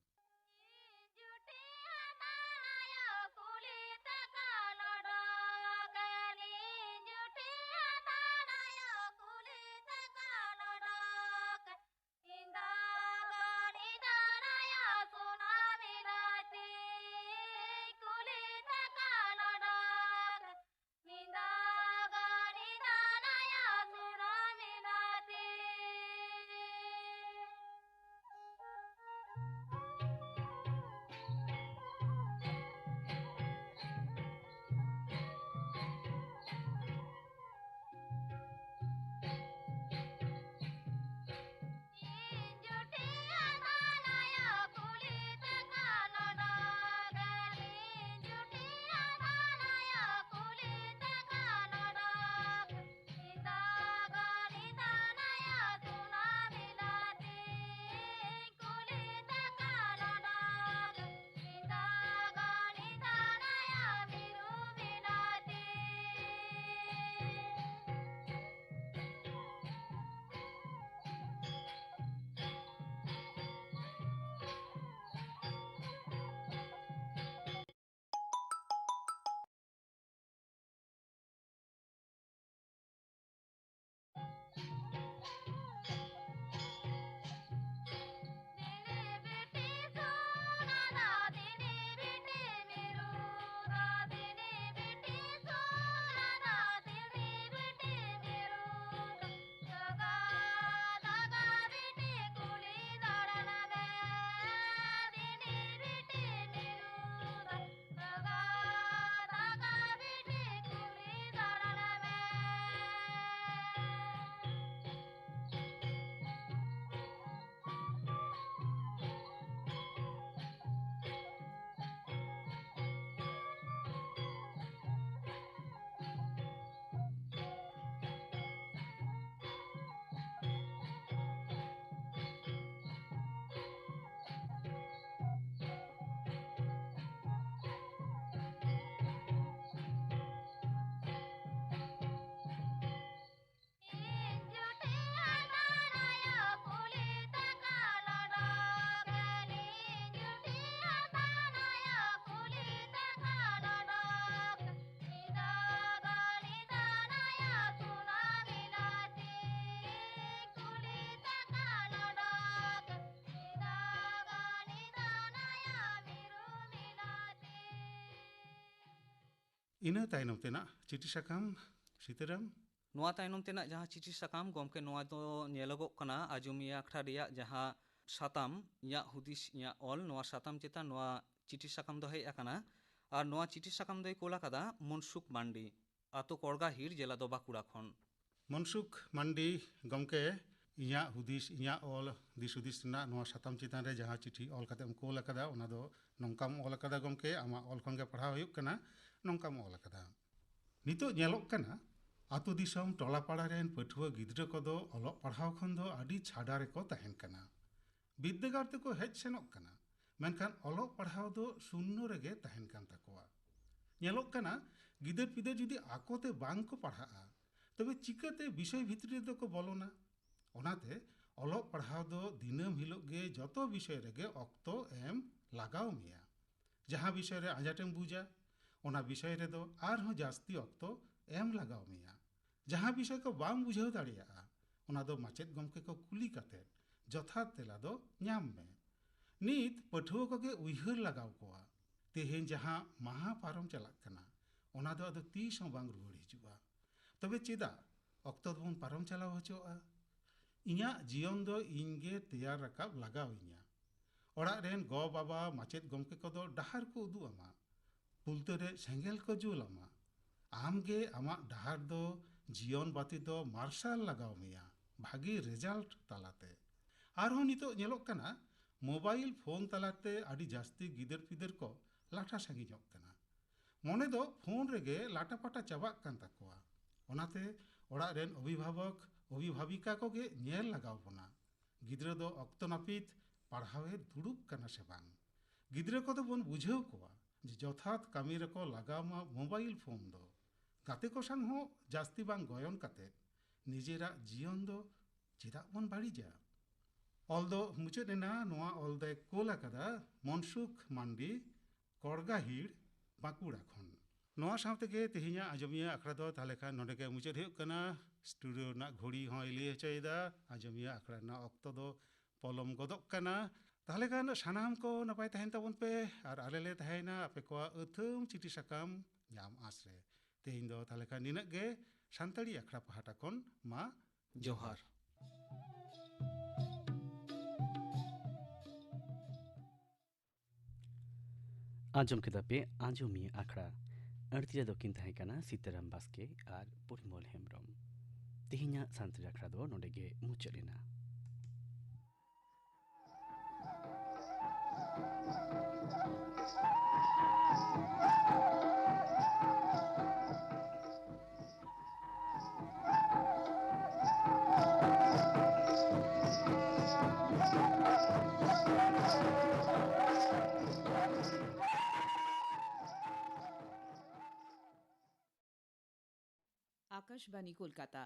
ᱤᱱᱟᱹ ᱛᱟᱭᱱᱚᱢ ᱛᱮᱱᱟᱜ ᱪᱤᱴᱷᱤ ᱥᱟᱠᱟᱢ, ᱥᱤᱛᱟᱹᱨᱟᱢ᱾ ᱱᱚᱣᱟ ᱛᱟᱭᱱᱚᱢ ᱛᱮᱱᱟᱜ ᱡᱟᱦᱟᱸ ᱪᱤᱴᱷᱤ ᱥᱟᱠᱟᱢ, ᱜᱚᱢᱠᱮ, ᱱᱚᱣᱟ ᱫᱚ ᱧᱮᱞᱚᱜᱚᱜ ᱠᱟᱱᱟ ᱟᱡᱚᱢᱤᱭᱟᱹ ᱟᱠᱷᱲᱟ ᱨᱮᱭᱟᱜ ᱡᱟᱦᱟᱸ ᱥᱟᱛᱟᱢ, ᱤᱧᱟᱹᱜ ᱦᱩᱫᱤᱥ ᱤᱧᱟᱹᱜ ᱚᱞ, ᱱᱚᱣᱟ ᱥᱟᱛᱟᱢ ᱪᱮᱛᱟᱱ ᱱᱚᱣᱟ ᱪᱤᱴᱷᱤ ᱥᱟᱠᱟᱢ ᱫᱚ ᱦᱮᱡ ᱟᱠᱟᱱᱟ᱾ ᱟᱨ ᱱᱚᱣᱟ ᱪᱤᱴᱷᱤ ᱥᱟᱠᱟᱢ ᱫᱚᱭ ᱠᱳᱞ ᱟᱠᱟᱫᱟ ᱢᱚᱱᱥᱩᱠ ᱢᱟᱱᱰᱤ, ᱟᱛᱳ ᱠᱚᱲᱜᱟᱦᱤᱲ, ᱡᱮᱞᱟ ᱫᱚ ᱵᱟᱸᱠᱩᱲᱟ ᱠᱷᱚᱱ᱾ ᱢᱚᱱᱥᱩᱠ ᱢᱟᱱᱰᱤ ᱜᱚᱢᱠᱮ, ᱤᱧᱟᱹᱜ ᱦᱩᱫᱤᱥ ᱤᱧᱟᱹᱜ ᱚᱞ, ᱫᱤᱥ ᱦᱩᱫᱤᱥ ᱨᱮᱱᱟᱜ ᱱᱚᱣᱟ ᱥᱟᱛᱟᱢ ᱪᱮᱛᱟᱱ ᱨᱮ ᱡᱟᱦᱟᱸ ᱪᱤᱴᱷᱤ ᱚᱞ ᱠᱟᱛᱮ ᱮᱢ ᱠᱳᱞ ᱟᱠᱟᱫᱟ, ᱚᱱᱟ ᱫᱚ ᱱᱚᱝᱠᱟᱢ ᱚᱞ ᱟᱠᱟᱫᱟ ᱜᱚᱢᱠᱮ, ᱟᱢᱟᱜ ᱚᱞ ᱠᱷᱚᱱ ᱜᱮ ᱯᱟᱲᱦᱟᱣ ᱦᱩᱭᱩᱜ ᱠᱟᱱᱟ, ᱱᱚᱝᱠᱟᱢ ᱚᱞ ᱟᱠᱟᱫᱟ᱾ ᱱᱤᱛᱚᱜ ᱧᱮᱞᱚᱜ ᱠᱟᱱᱟ, ᱟᱛᱳ ᱫᱤᱥᱚᱢ ᱴᱚᱞᱟ ᱯᱟᱲᱟ ᱨᱮᱱ ᱯᱟᱹᱴᱷᱩᱣᱟᱹ ᱜᱤᱫᱽᱨᱟᱹ ᱠᱚᱫᱚ ᱚᱞᱚᱜ ᱯᱟᱲᱦᱟᱣ ᱠᱷᱚᱱ ᱫᱚ ᱟᱹᱰᱤ ᱪᱷᱟᱰᱟ ᱨᱮᱠᱚ ᱛᱟᱦᱮᱱ ᱠᱟᱱᱟ᱾ ᱵᱤᱨᱫᱟᱹᱜᱟᱲ ᱛᱮᱠᱚ ᱦᱮᱡ ᱥᱮᱱᱚᱜ ᱠᱟᱱᱟ, ᱢᱮᱱᱠᱷᱟᱱ ᱚᱞᱚᱜ ᱯᱟᱲᱦᱟᱣ ᱫᱚ ᱥᱩᱱᱱᱚ ᱨᱮᱜᱮ ᱛᱟᱦᱮᱱ ᱠᱟᱱ ᱛᱟᱠᱚᱣᱟ᱾ ᱧᱮᱞᱚᱜ ᱠᱟᱱᱟ, ᱜᱤᱫᱟᱹᱨ ᱯᱤᱫᱟᱹᱨ ᱡᱩᱫᱤ ᱟᱠᱚᱛᱮ ᱵᱟᱝ ᱠᱚ ᱯᱟᱲᱦᱟᱜᱼᱟ, ᱛᱚᱵᱮ ᱪᱤᱠᱟᱹᱛᱮ ᱵᱤᱥᱚᱭ ᱵᱷᱤᱛᱨᱤ ᱨᱮᱫᱚ ᱠᱚ ᱵᱚᱞᱚᱱᱟ᱾ ᱚᱱᱟᱛᱮ ᱚᱞᱚᱜ ᱯᱟᱲᱦᱟᱣ ᱫᱚ ᱫᱤᱱᱟᱹᱢ ᱦᱤᱞᱳᱜ ᱜᱮ ᱡᱚᱛᱚ ᱵᱤᱥᱚᱭ ᱨᱮᱜᱮ ᱚᱠᱛᱚ ᱮᱢ ᱞᱟᱜᱟᱣ ᱢᱮᱭᱟ᱾ ᱡᱟᱦᱟᱸ ᱵᱤᱥᱚᱭ ᱨᱮ ᱟᱸᱡᱷᱟᱴᱮᱢ ᱵᱩᱡᱟ, ᱚᱱᱟ ᱵᱤᱥᱚᱭ ᱨᱮᱫᱚ ᱟᱨᱦᱚᱸ ᱡᱟᱹᱥᱛᱤ ᱚᱠᱛᱚ ᱮᱢ ᱞᱟᱜᱟᱣ ᱢᱮᱭᱟ᱾ ᱡᱟᱦᱟᱸ ᱵᱤᱥᱚᱭ ᱠᱚ ᱵᱟᱢ ᱵᱩᱡᱷᱟᱹᱣ ᱫᱟᱲᱮᱭᱟᱜᱼᱟ, ᱚᱱᱟ ᱫᱚ ᱢᱟᱪᱮᱫ ᱜᱚᱢᱠᱮ ᱠᱚ ᱠᱩᱞᱤ ᱠᱟᱛᱮ ᱡᱚᱛᱷᱟᱛ ᱛᱮᱞᱟ ᱫᱚ ᱧᱟᱢ ᱢᱮ᱾ ᱱᱤᱛ ᱯᱟᱹᱴᱷᱩᱣᱟᱹ ᱠᱚᱜᱮ ᱩᱭᱦᱟᱹᱨ ᱞᱟᱜᱟᱣ ᱠᱚᱣᱟ, ᱛᱮᱦᱮᱧ ᱡᱟᱦᱟᱸ ᱢᱟᱦᱟ ᱯᱟᱨᱚᱢ ᱪᱟᱞᱟᱜ ᱠᱟᱱᱟ, ᱚᱱᱟ ᱫᱚ ᱟᱫᱚ ᱛᱤᱥ ᱦᱚᱸ ᱵᱟᱝ ᱨᱩᱣᱟᱹᱲ ᱦᱤᱡᱩᱜᱼᱟ᱾ ᱛᱚᱵᱮ ᱪᱮᱫᱟᱜ ᱚᱠᱛᱚ ᱫᱚᱵᱚᱱ ᱯᱟᱨᱚᱢ ᱪᱟᱞᱟᱣ ᱦᱚᱪᱚᱣᱟᱜᱼᱟ? ᱤᱧᱟᱹᱜ ᱡᱤᱭᱚᱱ ᱫᱚ ᱤᱧ ᱜᱮ ᱛᱮᱭᱟᱨ ᱨᱟᱠᱟᱵ ᱞᱟᱜᱟᱣ ᱤᱧᱟ᱾ ᱚᱲᱟᱜ ᱨᱮᱱ ᱜᱚ ᱵᱟᱵᱟ, ᱢᱟᱪᱮᱫ ᱜᱚᱢᱠᱮ ᱠᱚᱫᱚ ᱰᱟᱦᱟᱨ ᱠᱚ ᱩᱫᱩᱜ ᱟᱢᱟ, ᱵᱩᱞᱛᱟᱹ ᱨᱮ ᱥᱮᱸᱜᱮᱞ ᱠᱚ ᱡᱩᱞ ᱟᱢᱟ᱾ ᱟᱢ ᱜᱮ ᱟᱢᱟᱜ ᱰᱟᱦᱟᱨ ᱫᱚ, ᱡᱤᱭᱚᱱ ᱵᱟᱹᱛᱤ ᱫᱚ ᱢᱟᱨᱥᱟᱞ ᱞᱟᱜᱟᱣ ᱢᱮᱭᱟ ᱵᱷᱟᱹᱜᱤ ᱨᱮᱡᱟᱞᱴ ᱛᱟᱞᱟᱛᱮ᱾ ᱟᱨᱦᱚᱸ ᱱᱤᱛᱚᱜ ᱧᱮᱞᱚᱜ ᱠᱟᱱᱟ, ᱢᱳᱵᱟᱭᱤᱞ ᱯᱷᱳᱱ ᱛᱟᱞᱟᱛᱮ ᱟᱹᱰᱤ ᱡᱟᱹᱥᱛᱤ ᱜᱤᱫᱟᱹᱨ ᱯᱤᱫᱟᱹᱨ ᱠᱚ ᱞᱟᱴᱷᱟ ᱥᱟᱺᱜᱤᱧᱚᱜ ᱠᱟᱱᱟ᱾ ᱢᱚᱱᱮ ᱫᱚ ᱯᱷᱳᱱ ᱨᱮᱜᱮ ᱞᱟᱴᱟ ᱯᱟᱴᱟ ᱪᱟᱵᱟᱜ ᱠᱟᱱ ᱛᱟᱠᱚᱣᱟ᱾ ᱚᱱᱟᱛᱮ ᱚᱲᱟᱜ ᱨᱮᱱ ᱚᱵᱷᱤᱵᱷᱟᱵᱚᱠ, ᱚᱵᱷᱤᱵᱷᱟᱵᱤᱠᱟ ᱠᱚᱜᱮ ᱧᱮᱞ ᱞᱟᱜᱟᱣ ᱵᱚᱱᱟ, ᱜᱤᱫᱽᱨᱟᱹ ᱫᱚ ᱚᱠᱛᱚ ᱱᱟᱹᱯᱤᱛ ᱯᱟᱲᱦᱟᱣᱮ ᱫᱩᱲᱩᱵ ᱠᱟᱱᱟ ᱥᱮ ᱵᱟᱝ᱾ ᱜᱤᱫᱽᱨᱟᱹ ᱠᱚᱫᱚ ᱵᱚᱱ ᱵᱩᱡᱷᱟᱹᱣ ᱠᱚᱣᱟ ᱡᱮ ᱡᱚᱛᱷᱟᱛ ᱠᱟᱹᱢᱤ ᱨᱮᱠᱚ ᱞᱟᱜᱟᱣ ᱢᱟ ᱢᱳᱵᱟᱭᱤᱞ ᱯᱷᱳᱱ ᱫᱚ᱾ ᱜᱟᱛᱮ ᱠᱚ ᱥᱟᱶ ᱦᱚᱸ ᱡᱟᱹᱥᱛᱤ ᱵᱟᱝ ᱜᱚᱭᱚᱱ ᱠᱟᱛᱮ ᱱᱤᱡᱮᱨᱟᱜ ᱡᱤᱭᱚᱱ ᱫᱚ ᱪᱮᱫᱟᱜ ᱵᱚᱱ ᱵᱟᱹᱲᱤᱡᱟ? ᱚᱞ ᱫᱚ ᱢᱩᱪᱟᱹᱫ ᱮᱱᱟ᱾ ᱱᱚᱣᱟ ᱚᱞ ᱫᱚᱭ ᱠᱳᱞ ᱟᱠᱟᱫᱟ ᱢᱚᱱᱥᱩᱠᱷ ᱢᱟᱱᱰᱤ, ᱠᱚᱲᱜᱟᱦᱤᱲ, ᱵᱟᱸᱠᱩᱲᱟ ᱠᱷᱚᱱ᱾ ᱱᱚᱣᱟ ᱥᱟᱶ ᱛᱮᱜᱮ ᱛᱮᱦᱮᱧᱟᱜ ᱟᱸᱡᱚᱢᱤᱭᱟᱹ ᱟᱠᱷᱲᱟ ᱫᱚ ᱛᱟᱦᱞᱮ ᱠᱷᱟᱱ ᱱᱚᱰᱮ ᱜᱮ ᱢᱩᱪᱟᱹᱫ ᱦᱩᱭᱩᱜ ᱠᱟᱱᱟ᱾ ᱥᱴᱩᱰᱤᱭᱳ ᱨᱮᱱᱟᱜ ᱜᱷᱚᱲᱤ ᱦᱚᱸᱭ ᱞᱟᱹᱭ ᱦᱚᱪᱚᱭᱮᱫᱟ, ᱟᱸᱡᱚᱢᱤᱭᱟᱹ ᱟᱠᱷᱲᱟ ᱨᱮᱱᱟᱜ ᱚᱠᱛᱚ ᱫᱚ ᱯᱚᱞᱚᱢ ᱜᱚᱫᱚᱜ ᱠᱟᱱᱟ᱾ ᱛᱟᱦᱞᱮ ᱠᱷᱟᱱ ᱥᱟᱱᱟᱢ ᱠᱚ ᱱᱟᱯᱟᱭ ᱛᱟᱦᱮᱱ ᱛᱟᱵᱚᱱ ᱯᱮ, ᱟᱨ ᱟᱞᱮ ᱞᱮ ᱛᱟᱦᱮᱸᱭᱮᱱᱟ ᱟᱯᱮ ᱠᱚᱣᱟᱜ ᱟᱹᱛᱷᱟᱹᱢ ᱪᱤᱴᱷᱤ ᱥᱟᱠᱟᱢ ᱧᱟᱢ ᱟᱸᱥ ᱨᱮ᱾ ᱛᱮᱦᱮᱧ ᱫᱚ ᱛᱟᱦᱚᱞᱮ ᱠᱷᱟᱱ ᱱᱤᱱᱟᱹᱜ ᱜᱮ᱾ ᱥᱟᱱᱛᱟᱲᱤ ᱟᱠᱷᱲᱟ ᱯᱟᱦᱴᱟ ᱠᱷᱚᱱ ᱢᱟ ᱡᱚᱦᱟᱨ᱾ ᱟᱸᱡᱚᱢ ᱠᱮᱫᱟ ᱯᱮ ᱟᱸᱡᱚᱢᱤᱭᱟᱹ ᱟᱠᱷᱲᱟ᱾ ᱟᱹᱲᱛᱤ ᱨᱮᱫᱚ ᱠᱤᱱ ᱛᱟᱦᱮᱸ ᱠᱟᱱᱟ ᱥᱤᱛᱟᱨᱟᱢ ᱵᱟᱥᱠᱮ ᱟᱨ ᱯᱚᱨᱤᱢᱚᱞ ᱦᱮᱢᱵᱨᱚᱢ᱾ ᱛᱮᱦᱮᱧᱟᱜ ᱥᱟᱱᱛᱟᱲᱤ ᱟᱠᱷᱲᱟ ᱫᱚ ᱱᱚᱰᱮ ᱜᱮ ᱢᱩᱪᱟᱹᱫ ᱮᱱᱟ᱾ আকাশবাণী কলকাতা।